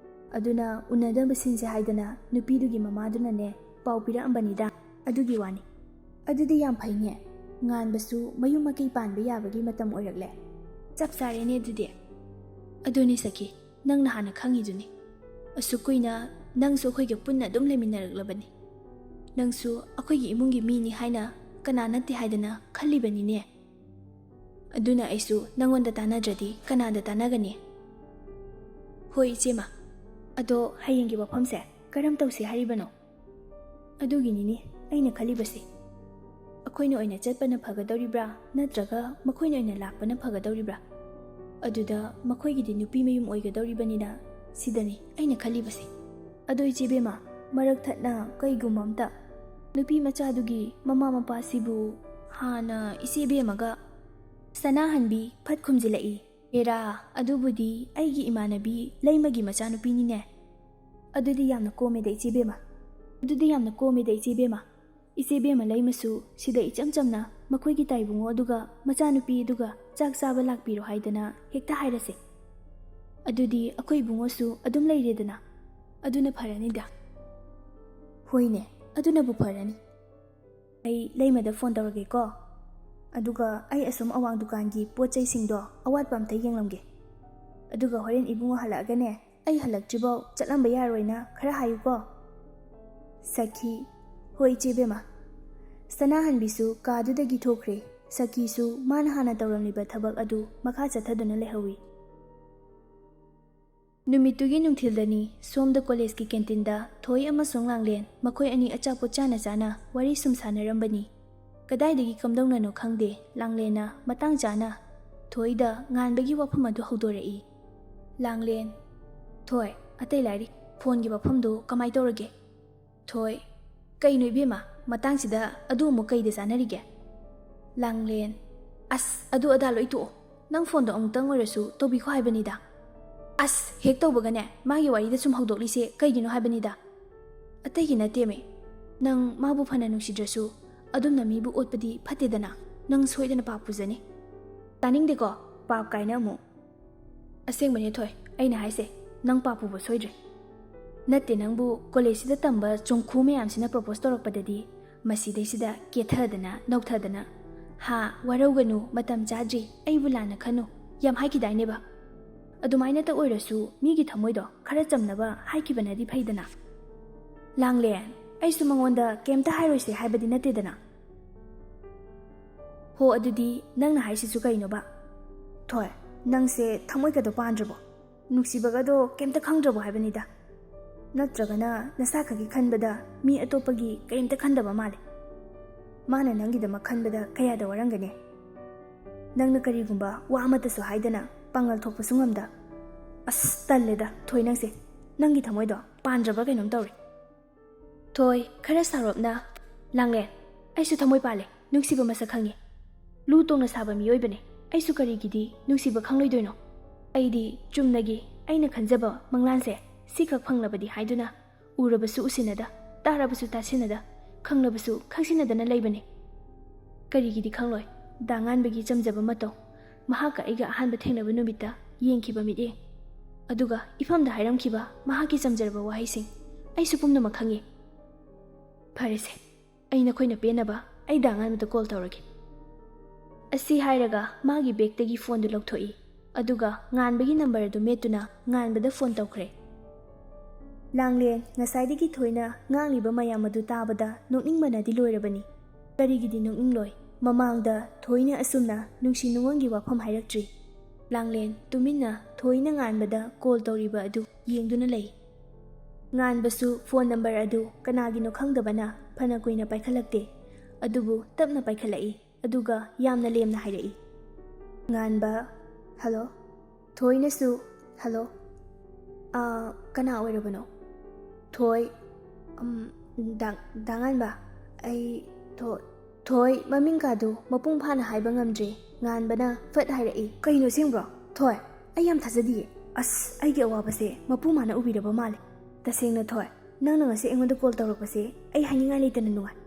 ꯑꯗꯨꯅ ꯎꯅꯗꯕ ꯁꯤꯟꯁꯦ ꯍꯥꯏꯗꯅ ꯅꯨꯄꯤꯗꯨꯒꯤ ꯃꯃꯥꯗꯨꯅꯅꯦ ꯄꯥꯎ ꯄꯤꯔꯛꯑꯝꯕꯅꯤꯗ, ꯑꯗꯨꯒꯤ ꯋꯥꯅꯤ꯫" "ꯑꯗꯨꯗꯤ ꯌꯥꯝ ꯐꯩꯅꯦ꯫ ꯉꯥꯟꯕꯁꯨ ꯃꯌꯨꯝ ꯃꯀꯩ ꯄꯥꯟꯕ ꯌꯥꯕꯒꯤ ꯃꯇꯝ ꯑꯣꯏꯔꯛꯂꯦ꯫ ꯆꯞ ꯆꯥꯔꯦꯅꯦ ꯑꯗꯨꯗꯤ꯫ ꯑꯗꯨꯅꯤ ꯁꯈꯤ, ꯅꯪꯅ ꯍꯥꯟꯅ ꯈꯪꯉꯤꯗꯨꯅꯤ꯫ ꯑꯁꯨꯛ ꯀꯨꯏꯅ ꯅꯪꯁꯨ ꯑꯩꯈꯣꯏꯒ ꯄꯨꯟꯅ ꯑꯗꯨꯝ ꯂꯩꯃꯤꯟꯅꯔꯛꯂꯕꯅꯤ꯫ ꯅꯪꯁꯨ ꯑꯩꯈꯣꯏꯒꯤ ꯏꯃꯨꯡꯒꯤ ꯃꯤꯅꯤ ꯍꯥꯏꯅ ꯀꯅꯥ ꯅꯠꯇꯦ ꯍꯥꯏꯗꯅ ꯈꯜꯂꯤꯕꯅꯤꯅꯦ꯫ ꯑꯗꯨꯅ ꯑꯩꯁꯨ ꯅꯪꯉꯣꯟꯗ ꯇꯥꯟꯅꯗ꯭ꯔꯗꯤ ꯀꯅꯥꯗ ꯇꯥꯟꯅꯒꯅꯤ? ꯍꯣꯏ ꯏꯆꯦꯃ, ꯑꯗꯣ ꯍꯌꯦꯡꯒꯤ ꯋꯥꯐꯝꯁꯦ ꯀꯔꯝ ꯇꯧꯁꯤ ꯍꯥꯏꯔꯤꯕꯅꯣ? ꯑꯗꯨꯒꯤꯅꯤꯅꯦ ꯑꯩꯅ ꯈꯜꯂꯤꯕꯁꯦ꯫ ꯑꯩꯈꯣꯏꯅ ꯑꯣꯏꯅ ꯆꯠꯄꯅ ꯐꯒꯗꯧꯔꯤꯕ꯭ꯔꯥ, ꯅꯠꯇ꯭ꯔꯒ ꯃꯈꯣꯏꯅ ꯑꯣꯏꯅ ꯂꯥꯛꯄꯅ ꯐꯒꯗꯧꯔꯤꯕ꯭ꯔꯥ? ꯑꯗꯨꯗ ꯃꯈꯣꯏꯒꯤꯗꯤ ꯅꯨꯄꯤ ꯃꯌꯨꯝ ꯑꯣꯏꯒꯗꯧꯔꯤꯕꯅꯤꯅ, ꯁꯤꯗꯅꯤ ꯑꯩꯅ ꯈꯜꯂꯤꯕꯁꯦ꯫ ꯑꯗꯣ ꯏꯆꯦ ꯕꯦꯝꯃ, ꯃꯔꯛ ꯊꯠꯅ ꯀꯩꯒꯨꯝꯕ ꯑꯝꯇ, ꯅꯨꯄꯤ ꯃꯆꯥꯗꯨꯒꯤ ꯃꯃꯥ ꯃꯄꯥꯁꯤꯕꯨ ꯍꯥꯟꯅ ꯏꯆꯦ ꯕꯦꯝꯃꯒ ꯁꯅꯥꯍꯟꯕꯤ ꯐꯠ ꯈꯨꯝꯖꯤꯜꯂꯛꯏ꯫ "ꯑꯦꯔꯥ, ꯑꯗꯨꯕꯨꯗꯤ ꯑꯩꯒꯤ ꯏꯃꯥꯟꯅꯕꯤ ꯂꯩꯃꯒꯤ ꯃꯆꯥꯅꯨꯄꯤꯅꯤꯅꯦ꯫ ꯑꯗꯨꯗꯤ ꯌꯥꯝꯅ ꯀꯣꯝꯃꯦꯗ ꯏꯆꯦ ꯕꯦꯝꯃ꯫ ꯑꯗꯨꯗꯤ ꯌꯥꯝꯅ ꯀꯣꯝꯃꯦꯗ ꯏꯆꯦ ꯕꯦꯝꯃ꯫ ꯏꯆꯦ ꯕꯦꯝꯃ ꯂꯩꯃꯁꯨ ꯁꯤꯗ ꯏꯆꯝ ꯆꯝꯅ ꯃꯈꯣꯏꯒꯤ ꯇꯥꯏꯕꯨꯡꯉꯣ ꯑꯗꯨꯒ ꯃꯆꯥꯅꯨꯄꯤ ꯑꯗꯨꯒ ꯆꯥꯛ ꯆꯥꯕ ꯂꯥꯛꯄꯤꯔꯣ ꯍꯥꯏꯗꯅ ꯍꯦꯛꯇ ꯍꯥꯏꯔꯁꯦ꯫ ꯑꯗꯨꯗꯤ ꯑꯩꯈꯣꯏ ꯏꯕꯨꯡꯉꯣꯁꯨ ꯑꯗꯨꯝ ꯂꯩꯔꯦꯗꯅ꯫ ꯑꯗꯨꯅ ꯐꯔꯅꯤꯗ꯫" "ꯍꯣꯏꯅꯦ, ꯑꯗꯨꯅꯕꯨ ꯐꯔꯅꯤ꯫ ꯑꯩ ꯂꯩꯃꯗ ꯐꯣꯟ ꯇꯧꯔꯒꯦꯀꯣ꯫ ꯑꯗꯨꯒ ꯑꯩ ꯑꯁꯨꯝ ꯑꯋꯥꯡ ꯗꯨꯀꯥꯟꯒꯤ ꯄꯣꯠ ꯆꯩꯁꯤꯡꯗꯣ ꯑꯋꯥꯠꯄ ꯑꯝꯇ ꯌꯦꯡꯂꯝꯒꯦ꯫ ꯑꯗꯨꯒ ꯍꯣꯔꯦꯟ ꯏꯕꯨꯡꯉꯣ ꯍꯜꯂꯛꯑꯒꯅꯦ, ꯑꯩ ꯍꯜꯂꯛꯇ꯭ꯔꯤꯐꯥꯎ ꯆꯠꯂꯝꯕ ꯌꯥꯔꯣꯏꯅ ꯈꯔ ꯍꯥꯏꯌꯨꯀꯣ꯫" ꯁꯈꯤ, "ꯍꯣꯏ ꯏꯆꯦ ꯕꯦꯝꯃ꯫" ꯁꯅꯥꯍꯟꯕꯤꯁꯨ ꯀꯥꯗꯨꯗꯒꯤ ꯊꯣꯛꯈ꯭ꯔꯦ꯫ ꯁꯈꯤꯁꯨ ꯃꯥꯅ ꯍꯥꯟꯅ ꯇꯧꯔꯝꯂꯤꯕ ꯊꯕꯛ ꯑꯗꯨ ꯃꯈꯥ ꯆꯠꯊꯗꯨꯅ ꯂꯩꯍꯧꯏ꯫ ꯅꯨꯃꯤꯠꯇꯨꯒꯤ ꯅꯨꯡꯊꯤꯜꯗꯅꯤ ꯁꯣꯝꯗ ꯀꯣꯂꯦꯖꯀꯤ ꯀꯦꯟꯇꯤꯟꯗ ꯊꯣꯏ ꯑꯃꯁꯨꯡ ꯂꯥꯡꯂꯦꯟ ꯃꯈꯣꯏ ꯑꯅꯤ ꯑꯆꯥꯄꯣꯠ ꯆꯥꯅ ꯆꯥꯅ ꯋꯥꯔꯤ ꯁꯨꯝ ꯁꯥꯟꯅꯔꯝꯕꯅꯤ꯫ ꯀꯗꯥꯏꯗꯒꯤ ꯀꯝꯗꯧꯅꯅꯣ ꯈꯪꯗꯦ, ꯂꯥꯡꯂꯦꯟꯅ ꯃꯇꯥꯡ ꯆꯥꯅ ꯊꯣꯏꯗ ꯉꯥꯟꯕꯒꯤ ꯋꯥꯐꯝ ꯑꯗꯨ ꯍꯧꯗꯣꯔꯛꯏ꯫ ꯂꯥꯡꯂꯦꯟ, "ꯊꯣꯏ, ꯑꯇꯩ ꯂꯥꯏꯔꯤ, ꯐꯣꯟꯒꯤ ꯋꯥꯐꯝꯗꯨ ꯀꯃꯥꯏ ꯇꯧꯔꯒꯦ?" ꯊꯣꯏ, "ꯀꯩꯅꯣ ꯏꯕꯦꯝꯃ, ꯃꯇꯥꯡꯁꯤꯗ ꯑꯗꯨ ꯑꯃꯨꯛ ꯀꯩꯗ ꯆꯥꯟꯅꯔꯤꯒꯦ?" ꯂꯥꯡꯂꯦꯟ, "ꯑꯁ, ꯑꯗꯨ ꯑꯗꯥ ꯂꯣꯏ ꯇꯣꯛꯑꯣ꯫ ꯅꯪ ꯐꯣꯟꯗꯣ ꯑꯃꯨꯛꯇꯪ ꯑꯣꯏꯔꯁꯨ ꯇꯧꯕꯤꯈꯣ ꯍꯥꯏꯕꯅꯤꯗ꯫" "ꯑꯁ, ꯍꯦꯛ ꯇꯧꯕꯒꯅꯦ, ꯃꯥꯒꯤ ꯋꯥꯔꯤꯗ ꯁꯨꯝ ꯍꯧꯗꯣꯛꯂꯤꯁꯦ ꯀꯩꯒꯤꯅꯣ ꯍꯥꯏꯕꯅꯤꯗ?" "ꯑꯇꯩꯒꯤ ꯅꯠꯇꯦꯃꯦ, ꯅꯪ ꯃꯥꯕꯨ ꯐꯅ ꯅꯨꯡꯁꯤꯗ꯭ꯔꯁꯨ ꯑꯗꯨꯝꯅ ꯃꯤꯕꯨ ꯑꯣꯠꯄꯗꯤ ꯐꯠꯇꯦꯗꯅ꯫ ꯅꯪ ꯁꯣꯏꯗꯅ ꯄꯥꯞ ꯄꯨꯖꯅꯤ꯫" "ꯇꯥꯅꯤꯡꯗꯦꯀꯣ, ꯄꯥꯞ ꯀꯥꯏꯅ ꯑꯃꯨꯛ꯫ ꯑꯁꯦꯡꯕꯅꯦ ꯊꯣꯏ, ꯑꯩꯅ ꯍꯥꯏꯁꯦ, ꯅꯪ ꯄꯥꯞ ꯄꯨꯕ ꯁꯣꯏꯗ꯭ꯔꯦ꯫ ꯅꯠꯇꯦ, ꯅꯪꯕꯨ ꯀꯣꯂꯦꯖꯁꯤꯗ ꯇꯝꯕ ꯆꯣꯡꯈꯨ ꯃꯌꯥꯝꯁꯤꯅ ꯄ꯭ꯔꯣꯄꯣꯁ ꯇꯧꯔꯛꯄꯗꯗꯤ ꯃꯁꯤꯗꯩꯁꯤꯗ ꯀꯦꯊꯗꯅ ꯅꯧꯊꯗꯅ ꯍꯥ, ꯋꯥꯔꯧꯒꯅꯨ, ꯃꯇꯝ ꯆꯥꯗ꯭ꯔꯤ, ꯑꯩꯕꯨ ꯂꯥꯟꯅ ꯈꯟꯅꯨ, ꯌꯥꯝ ꯍꯥꯏꯈꯤꯗꯥꯏꯅꯦꯕ? ꯑꯗꯨꯃꯥꯏꯅꯇ ꯑꯣꯏꯔꯁꯨ ꯃꯤꯒꯤ ꯊꯃꯣꯏꯗꯣ ꯈꯔ ꯆꯝꯅꯕ ꯍꯥꯏꯈꯤꯕꯅꯗꯤ ꯐꯩꯗꯅ꯫ ꯂꯥꯡꯂꯦꯟ, ꯑꯩꯁꯨ ꯃꯉꯣꯟꯗ ꯀꯩꯝꯇ ꯍꯥꯏꯔꯣꯏꯁꯦ ꯍꯥꯏꯕꯗꯤ ꯅꯠꯇꯦꯗꯅ꯫ ꯍꯣ, ꯑꯗꯨꯗꯤ ꯅꯪꯅ ꯍꯥꯏꯁꯤꯁꯨ ꯀꯩꯅꯣꯕ? ꯊꯣꯏ, ꯅꯪꯁꯦ ꯊꯃꯣꯏꯒꯗꯣ ꯄꯥꯟꯗ꯭ꯔꯕꯣ? ꯅꯨꯡꯁꯤꯕꯒꯗꯣ ꯀꯩꯝꯇ ꯈꯪꯗ꯭ꯔꯕꯣ ꯍꯥꯏꯕꯅꯤꯗ? ꯅꯠꯇ꯭ꯔꯒꯅ ꯅꯁꯥ ꯈꯛꯀꯤ ꯈꯟꯕꯗ ꯃꯤ ꯑꯇꯣꯞꯄꯒꯤ ꯀꯔꯤꯝꯇ ꯈꯟꯗꯕ ꯃꯥꯜꯂꯦ? ꯃꯥꯅ ꯅꯪꯒꯤꯗꯃꯛ ꯈꯟꯕꯗ ꯀꯌꯥꯗ ꯋꯥꯔꯝꯒꯅꯤ? ꯅꯪꯅ ꯀꯔꯤꯒꯨꯝꯕ ꯋꯥ ꯑꯃꯠꯇꯁꯨ ꯍꯥꯏꯗꯅ ꯄꯥꯡꯒꯜ ꯊꯣꯛꯄꯁꯨ ꯉꯝꯗ꯫ ꯑꯁ, ꯇꯜꯂꯦꯗ, ꯊꯣꯏ, ꯅꯪꯁꯦ꯫ ꯅꯪꯒꯤ ꯊꯃꯣꯏꯗꯣ ꯄꯥꯟꯗ꯭ꯔꯕ꯭ꯔꯥ ꯀꯩꯅꯣꯝ ꯇꯧꯔꯦ꯫ ꯊꯣꯏ, ꯈꯔ ꯁꯥꯎꯔꯞꯅ, "ꯂꯥꯡꯂꯦꯟ, ꯑꯩꯁꯨ ꯊꯃꯣꯏ ꯄꯥꯜꯂꯦ, ꯅꯨꯡꯁꯤꯕ ꯃꯁꯛ ꯈꯪꯉꯤ꯫ ꯂꯨ ꯇꯣꯡꯅ ꯁꯥꯕ ꯃꯤꯑꯣꯏꯕꯅꯦ, ꯑꯩꯁꯨ ꯀꯔꯤꯒꯤꯗꯤ ꯅꯨꯡꯁꯤꯕ ꯈꯪꯂꯣꯏꯗꯣꯏꯅꯣ? ꯑꯩꯗꯤ ꯆꯨꯝꯅꯒꯤ ꯑꯩꯅ ꯈꯟꯖꯕ ꯃꯪꯂꯥꯟꯁꯦ ꯁꯤꯈꯛ ꯐꯪꯂꯕꯗꯤ ꯍꯥꯏꯗꯨꯅ ꯎꯔꯕꯁꯨ ꯎꯁꯤꯟꯅꯗ, ꯇꯥꯔꯕꯁꯨ ꯇꯥꯁꯤꯟꯅꯗ, ꯈꯪꯂꯕꯁꯨ ꯈꯪꯁꯤꯟꯅꯗꯅ ꯂꯩꯕꯅꯦ꯫ ꯀꯔꯤꯒꯤꯗꯤ ꯈꯪꯂꯣꯏ? ꯗꯥ ꯉꯥꯟꯕꯒꯤ ꯆꯝꯖꯕ ꯃꯇꯧ, ꯃꯍꯥꯛꯀ ꯑꯩꯒ ꯑꯍꯥꯟꯕ ꯊꯦꯡꯅꯕ ꯅꯨꯃꯤꯠꯇ ꯌꯦꯡꯈꯤꯕ ꯃꯤꯠꯌꯦꯡ, ꯑꯗꯨꯒ ꯏꯐꯝꯗ ꯍꯥꯏꯔꯝꯈꯤꯕ ꯃꯍꯥꯛꯀꯤ ꯆꯝꯖꯔꯕ ꯋꯥꯍꯩꯁꯤꯡ, ꯑꯩꯁꯨ ꯄꯨꯝꯅꯃꯛ ꯈꯪꯉꯤ꯫ ꯐꯔꯦꯁꯦ, ꯑꯩ ꯅꯈꯣꯏꯅ ꯄꯦꯟꯅꯕ ꯑꯩ ꯗꯥ ꯉꯥꯟꯕꯗ ꯀꯣꯜ ꯇꯧꯔꯒꯦ꯫" ꯑꯁꯤ ꯍꯥꯏꯔꯒ ꯃꯥꯒꯤ ꯕꯦꯒꯇꯒꯤ ꯐꯣꯟꯗꯨ ꯂꯧꯊꯣꯛꯏ, ꯑꯗꯨꯒ ꯉꯥꯟꯕꯒꯤ ꯅꯝꯕꯔ ꯑꯗꯨ ꯃꯦꯠꯇꯨꯅ ꯉꯥꯟꯕꯗ ꯐꯣꯟ ꯇꯧꯈ꯭ꯔꯦ꯫ ꯂꯥꯡꯂꯦꯟ ꯉꯁꯥꯏꯗꯒꯤ ꯊꯣꯏꯅ ꯉꯥꯡꯂꯤꯕ ꯃꯌꯥꯝ ꯑꯗꯨ ꯇꯥꯕꯗ ꯅꯣꯛꯅꯤꯡꯕꯅꯗꯤ ꯂꯣꯏꯔꯕꯅꯤ꯫ ꯀꯔꯤꯒꯤꯗꯤ ꯅꯣꯛꯅꯤꯡꯂꯣꯏ? ꯃꯃꯥꯡꯗ ꯊꯣꯏꯅ ꯑꯁꯨꯝꯅ ꯅꯨꯡꯁꯤ ꯅꯨꯡꯉꯣꯟꯒꯤ ꯋꯥꯐꯝ ꯍꯥꯏꯔꯛꯇ꯭ꯔꯤ꯫ ꯂꯥꯡꯂꯦꯟ ꯇꯨꯃꯤꯟꯅ ꯊꯣꯏꯅ ꯉꯥꯟꯕꯗ ꯀꯣꯜ ꯇꯧꯔꯤꯕ ꯑꯗꯨ ꯌꯦꯡꯗꯨꯅ ꯂꯩ꯫ ꯉꯥꯟꯕꯁꯨ ꯐꯣꯟ ꯅꯝꯕꯔ ꯑꯗꯨ ꯀꯅꯥꯒꯤꯅꯣ ꯈꯪꯗꯕꯅ ꯐꯅ ꯀꯨꯏꯅ ꯄꯥꯏꯈꯠꯂꯛꯇꯦ꯫ ꯑꯗꯨꯕꯨ ꯇꯞꯅ ꯄꯥꯏꯈꯠꯂꯛꯏ, ꯑꯗꯨꯒ ꯌꯥꯝꯅ ꯂꯦꯝꯅ ꯍꯥꯏꯔꯛꯏ꯫ ꯉꯥꯟꯕ, "ꯍꯜꯂꯣ?" ꯊꯣꯏꯅꯁꯨ, "ꯍꯜꯂꯣ?" "ꯑꯥ, ꯀꯅꯥ ꯑꯣꯏꯔꯕꯅꯣ?" ꯊꯣꯏ, "ꯎꯝ, ꯗꯥ-, ꯗꯥ ꯉꯥꯟꯕ, ꯑꯩ ꯊꯣ-," ꯊꯣꯏ ꯃꯃꯤꯡ ꯀꯥꯗꯨ ꯃꯄꯨꯡ ꯐꯥꯅ ꯍꯥꯏꯕ ꯉꯝꯗ꯭ꯔꯦ꯫ ꯉꯥꯟꯕꯅ ꯐꯠ ꯍꯥꯏꯔꯛꯏ, "ꯀꯩꯅꯣ, ꯑꯁꯦꯡꯕ꯭ꯔꯣ? ꯊꯣꯏ, ꯑꯩ ꯌꯥꯝ ꯊꯥꯖꯗꯤꯌꯦ꯫ ꯑꯁ, ꯑꯩꯒꯤ ꯑꯋꯥꯕꯁꯦ ꯃꯄꯨ ꯃꯥꯅ ꯎꯕꯤꯔꯕ ꯃꯥꯜꯂꯦ꯫ ꯇꯁꯦꯡꯅ ꯊꯣꯏ, ꯅꯪꯅ ꯉꯁꯤ ꯑꯩꯉꯣꯟꯗ ꯀꯣꯜ ꯇꯧꯔꯛꯄꯁꯦ ꯑꯩ ꯍꯥꯏꯅꯤꯡꯉꯥꯏ ꯂꯩꯇꯅ ꯅꯨꯡꯉꯥꯏ꯫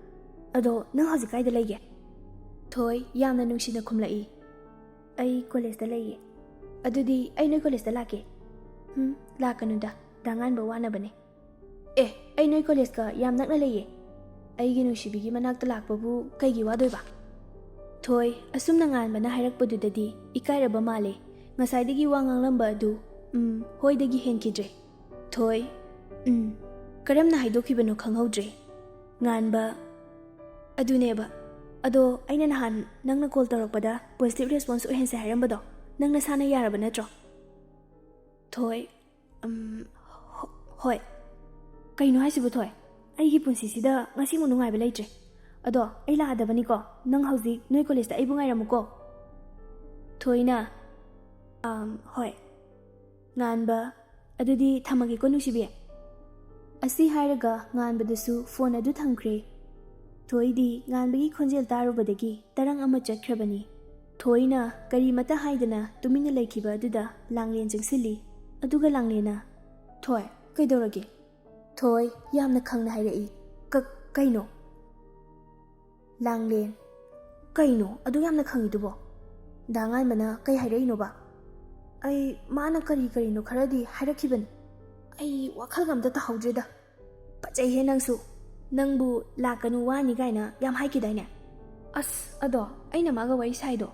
ꯑꯗꯣ ꯅꯪ ꯍꯧꯖꯤꯛ ꯀꯥꯏꯗ ꯂꯩꯒꯦ?" ꯊꯣꯏ ꯌꯥꯝꯅ ꯅꯨꯡꯁꯤꯅ ꯈꯨꯝꯂꯛꯏ, "ꯑꯩ ꯀꯣꯂꯦꯖꯇ ꯂꯩꯌꯦ꯫" "ꯑꯗꯨꯗꯤ ꯑꯩ ꯅꯣꯏ ꯀꯣꯂꯦꯖꯇ ꯂꯥꯛꯀꯦ꯫" "ꯍꯨꯝ, ꯂꯥꯛꯀꯅꯨꯗ, ꯗꯥ ꯉꯥꯟꯕ ꯋꯥꯅꯕꯅꯦ꯫" "ꯑꯦ, ꯑꯩ ꯅꯣꯏ ꯀꯣꯂꯦꯖꯀ ꯌꯥꯝ ꯅꯛꯅ ꯂꯩꯌꯦ꯫ ꯑꯩꯒꯤ ꯅꯨꯡꯁꯤꯕꯤꯒꯤ ꯃꯅꯥꯛꯇ ꯂꯥꯛꯄꯕꯨ ꯀꯩꯒꯤ ꯋꯥꯗꯣꯏꯕ?" ꯊꯣꯏ, ꯑꯁꯨꯝꯅ ꯉꯥꯟꯕꯅ ꯍꯥꯏꯔꯛꯄꯗꯨꯗꯗꯤ ꯏꯀꯥꯏꯔꯕ ꯃꯥꯜꯂꯦ꯫ ꯉꯁꯥꯏꯗꯒꯤ ꯋꯥ ꯉꯥꯡꯂꯝꯕ ꯑꯗꯨ "ꯎꯝ, ꯍꯣꯏ"ꯗꯒꯤ ꯍꯦꯟꯈꯤꯗ꯭ꯔꯦ꯫ ꯊꯣꯏ, "ꯎꯝ, ꯀꯔꯝꯅ ꯍꯥꯏꯗꯣꯛꯈꯤꯕꯅꯣ ꯈꯪꯍꯧꯗ꯭ꯔꯦ"꯫ ꯉꯥꯟꯕ, "ꯑꯗꯨꯅꯦꯕ꯫ ꯑꯗꯣ ꯑꯩꯅ ꯅꯍꯥꯟ ꯅꯪꯅ ꯀꯣꯜ ꯇꯧꯔꯛꯄꯗ ꯄꯣꯖꯤꯇꯤꯚ ꯔꯦꯁꯄꯣꯟꯁ ꯑꯣꯏꯍꯟꯁꯦ ꯍꯥꯏꯔꯝꯕꯗꯣ ꯅꯪ ꯅꯁꯥꯅ ꯌꯥꯔꯕ ꯅꯠꯇ꯭ꯔꯣ?" ꯊꯣꯏ, "ꯎꯝ, ꯍꯣ-, ꯍꯣꯏ"꯫ "ꯀꯩꯅꯣ ꯍꯥꯏꯁꯤꯕꯨ ꯊꯣꯏ? ꯑꯩꯒꯤ ꯄꯨꯟꯁꯤꯁꯤꯗ ꯉꯁꯤꯃꯨꯛ ꯅꯨꯡꯉꯥꯏꯕ ꯂꯩꯇ꯭ꯔꯦ꯫ ꯑꯗꯣ ꯑꯩ ꯂꯥꯛꯑꯗꯕꯅꯤꯀꯣ, ꯅꯪ ꯍꯧꯖꯤꯛ ꯅꯣꯏ ꯀꯣꯂꯦꯖꯇ ꯑꯩꯕꯨ ꯉꯥꯏꯔꯝꯃꯨꯀꯣ"꯫ ꯊꯣꯏꯅ, "ꯑꯝ, ꯍꯣꯏ"꯫ ꯉꯥꯟꯕ, "ꯑꯗꯨꯗꯤ ꯊꯝꯃꯒꯦꯀꯣ ꯅꯨꯡꯁꯤꯕꯤ"꯫ ꯑꯁꯤ ꯍꯥꯏꯔꯒ ꯉꯥꯟꯕꯗꯁꯨ ꯐꯣꯟ ꯑꯗꯨ ꯊꯝꯈ꯭ꯔꯦ꯫ ꯊꯣꯏꯗꯤ ꯉꯥꯟꯕꯒꯤ ꯈꯣꯟꯖꯦꯜ ꯇꯥꯔꯨꯕꯗꯒꯤ ꯇꯔꯪ ꯑꯃ ꯆꯠꯈ꯭ꯔꯕꯅꯤ꯫ ꯊꯣꯏꯅ ꯀꯔꯤꯃꯠꯇ ꯍꯥꯏꯗꯅ ꯇꯨꯃꯤꯟꯅ ꯂꯩꯈꯤꯕ ꯑꯗꯨꯗ ꯂꯥꯡꯂꯦꯟ ꯆꯪꯁꯤꯜꯂꯤ꯫ ꯑꯗꯨꯒ ꯂꯥꯡꯂꯦꯟꯅ, "ꯊꯣꯏ, ꯀꯩꯗꯧꯔꯒꯦ?" ꯊꯣꯏ, ꯌꯥꯝꯅ ꯈꯪꯅ ꯍꯥꯏꯔꯛꯏ, "ꯀ-, ꯀꯩꯅꯣ?" ꯂꯥꯡꯂꯦꯟ, "ꯀꯩꯅꯣ ꯑꯗꯨ ꯌꯥꯝꯅ ꯈꯪꯉꯤꯗꯨꯕꯣ? ꯗꯥ ꯉꯥꯟꯕꯅ ꯀꯩ ꯍꯥꯏꯔꯛꯏꯅꯣꯕ?" "ꯑꯩ, ꯃꯥꯅ ꯀꯔꯤ ꯀꯔꯤꯅꯣ ꯈꯔꯗꯤ ꯍꯥꯏꯔꯛꯈꯤꯕꯅꯤ꯫ ꯑꯩ ꯋꯥꯈꯜꯒ ꯑꯝꯇ ꯇꯥꯍꯧꯗ꯭ꯔꯦꯗ꯫ ꯐꯖꯩꯍꯦ ꯅꯪꯁꯨ꯫ ꯅꯪꯕꯨ ꯂꯥꯛꯀꯅꯨ ꯋꯥꯅꯤ ꯀꯥꯏꯅ ꯌꯥꯝ ꯍꯥꯏꯈꯤꯗꯥꯏꯅꯦ?" ꯑꯁ, ꯑꯗꯣ ꯑꯩꯅ ꯃꯥꯒ ꯋꯥꯔꯤ ꯁꯥꯏꯗꯣ,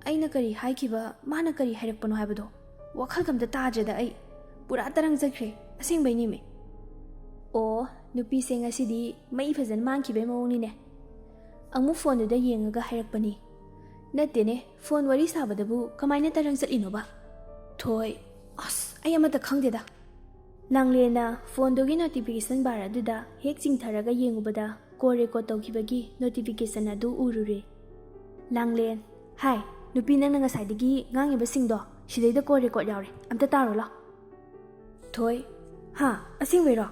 ꯑꯩꯅ ꯀꯔꯤ ꯍꯥꯏꯈꯤꯕ, ꯃꯥꯅ ꯀꯔꯤ ꯍꯥꯏꯔꯛꯄꯅꯣ ꯍꯥꯏꯕꯗꯣ ꯋꯥꯈꯜꯒ ꯑꯝꯇ ꯇꯥꯗ꯭ꯔꯦꯗ ꯑꯩ꯫ ꯄꯨꯔꯥ ꯇꯔꯪ ꯆꯠꯈ꯭ꯔꯦ, ꯑꯁꯦꯡꯕꯩꯅꯦꯃꯤ꯫ ꯑꯣ, ꯅꯨꯄꯤꯁꯦ ꯉꯁꯤꯗꯤ ꯃꯩ ꯐꯖꯅ ꯃꯥꯡꯈꯤꯕꯩ ꯃꯑꯣꯡꯅꯤꯅꯦ꯫ ꯑꯃꯨꯛ ꯐꯣꯟꯗꯨꯗ ꯌꯦꯡꯉꯒ ꯍꯥꯏꯔꯛꯄꯅꯤ, "ꯅꯠꯇꯦꯅꯦ, ꯐꯣꯟ ꯋꯥꯔꯤ ꯁꯥꯕꯗꯕꯨ ꯀꯃꯥꯏꯅ ꯇꯔꯪ ꯆꯠꯂꯤꯅꯣꯕ?" ꯊꯣꯏ, "ꯑꯁ, ꯑꯩ ꯑꯃꯠꯇ ꯈꯪꯗꯦꯗ"꯫ ꯂꯥꯡꯂꯦꯟꯅ ꯐꯣꯟꯗꯨꯒꯤ ꯅꯣꯇꯤꯐꯤꯀꯦꯁꯟ ꯕꯥꯔ ꯑꯗꯨꯗ ꯍꯦꯛ ꯆꯤꯡꯊꯔꯒ ꯌꯦꯡꯉꯨꯕꯗ ꯀꯣꯜ ꯔꯦꯀꯣꯔꯗ ꯇꯧꯈꯤꯕꯒꯤ ꯅꯣꯇꯤꯐꯤꯀꯦꯁꯟ ꯑꯗꯨ ꯎꯔꯨꯔꯦ꯫ ꯂꯥꯡꯂꯦꯟ, "ꯍꯥꯏ, ꯅꯨꯄꯤ, ꯅꯪꯅ ꯉꯁꯥꯏꯗꯒꯤ ꯉꯥꯡꯉꯤꯕꯁꯤꯡꯗꯣ ꯁꯤꯗꯩꯗ ꯀꯣꯜ ꯔꯦꯀꯣꯔꯗ ꯌꯥꯎꯔꯦ, ꯑꯝꯇ ꯇꯥꯔꯣ ꯂꯥꯎ"꯫ ꯊꯣꯏ, "ꯍꯥ, ꯑꯁꯦꯡꯕꯩꯔꯣ?"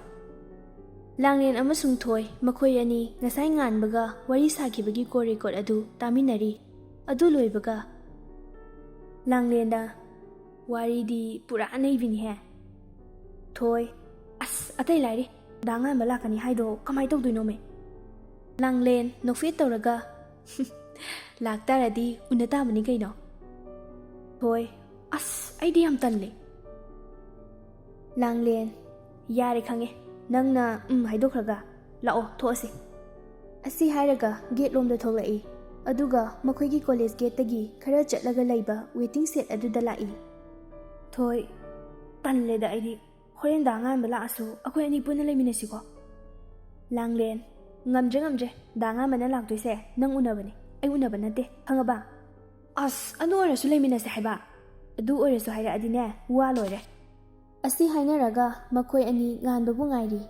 ꯂꯥꯡꯂꯦꯟ ꯑꯃꯁꯨꯡ ꯊꯣꯏ ꯃꯈꯣꯏ ꯑꯅꯤ ꯉꯁꯥꯏ ꯉꯥꯟꯕꯒ ꯋꯥꯔꯤ ꯁꯥꯈꯤꯕꯒꯤ ꯀꯣꯜ ꯔꯦꯀꯣꯔꯗ ꯑꯗꯨ ꯇꯥꯃꯤꯟꯅꯔꯤ꯫ ꯑꯗꯨ ꯂꯣꯏꯕꯒ ꯂꯥꯡꯂꯦꯟꯗ, "ꯋꯥꯔꯤꯗꯤ ꯄꯨꯔꯥ ꯑꯅꯩꯕꯤꯅꯤꯍꯦ"꯫ ꯊꯣꯏ, "ꯑꯁ, ꯑꯇꯩ ꯂꯥꯏꯔꯤ, ꯗꯥ ꯉꯥꯟꯕ ꯂꯥꯛꯀꯅꯤ ꯍꯥꯏꯗꯣ ꯀꯃꯥꯏ ꯇꯧꯗꯣꯏꯅꯣꯃꯦ?" ꯂꯥꯡꯂꯦꯟ ꯅꯣꯛꯐꯦꯠ ꯇꯧꯔꯒ, "ꯂꯥꯛꯇꯥꯔꯗꯤ ꯎꯅ ꯇꯥꯕꯅꯤ ꯀꯩꯅꯣ"꯫ ꯊꯣꯏ, "ꯑꯁ, ꯑꯩꯗꯤ ꯌꯥꯝ ꯇꯜꯂꯦ"꯫ ꯂꯥꯡꯂꯦꯟ, "ꯌꯥꯔꯦ ꯈꯪꯉꯦ, ꯅꯪꯅ ꯎꯝ ꯍꯥꯏꯗꯣꯛꯈ꯭ꯔꯒ꯫ ꯂꯥꯛꯑꯣ, ꯊꯣꯛꯑꯁꯤ"꯫ ꯑꯁꯤ ꯍꯥꯏꯔꯒ ꯒꯦꯠ ꯂꯣꯝꯗ ꯊꯣꯛꯂꯛꯏ꯫ ꯑꯗꯨꯒ ꯃꯈꯣꯏꯒꯤ ꯀꯣꯂꯦꯖ ꯒꯦꯠꯇꯒꯤ ꯈꯔ ꯆꯠꯂꯒ ꯂꯩꯕ ꯋꯦꯇꯤꯡ ꯁꯦꯗ ꯑꯗꯨꯗ ꯂꯥꯛꯏ꯫ ꯊꯣꯏ, ꯇꯜꯂꯦꯗ ꯑꯩꯗꯤ꯫ ꯍꯣꯔꯦꯟ ꯗꯥ ꯉꯥꯟꯕ ꯂꯥꯛꯑꯁꯨ ꯑꯩꯈꯣꯏ ꯑꯅꯤ ꯄꯨꯟꯅ ꯂꯩꯃꯤꯟꯅꯁꯤꯀꯣ꯫ ꯂꯥꯡꯂꯦꯟ, ꯉꯝꯗ꯭ꯔꯦ ꯉꯝꯗ꯭ꯔꯦ, ꯗꯥ ꯉꯥꯟꯕꯅ ꯂꯥꯛꯇꯣꯏꯁꯦ ꯅꯪ ꯎꯅꯕꯅꯦ, ꯑꯩ ꯎꯅꯕ ꯅꯠꯇꯦ, ꯈꯪꯉꯕ? ꯑꯁ, ꯑꯗꯨ ꯑꯣꯏꯔꯁꯨ ꯂꯩꯃꯤꯟꯅꯁꯦ ꯍꯥꯏꯕ꯫ ꯑꯗꯨ ꯑꯣꯏꯔꯁꯨ ꯍꯥꯏꯔꯛꯑꯗꯤꯅꯦ, ꯋꯥ ꯂꯣꯏꯔꯦ꯫ ꯑꯁꯤ ꯍꯥꯏꯅꯔꯒ ꯃꯈꯣꯏ ꯑꯅꯤ ꯉꯥꯟꯕꯕꯨ ꯉꯥꯏꯔꯤ꯫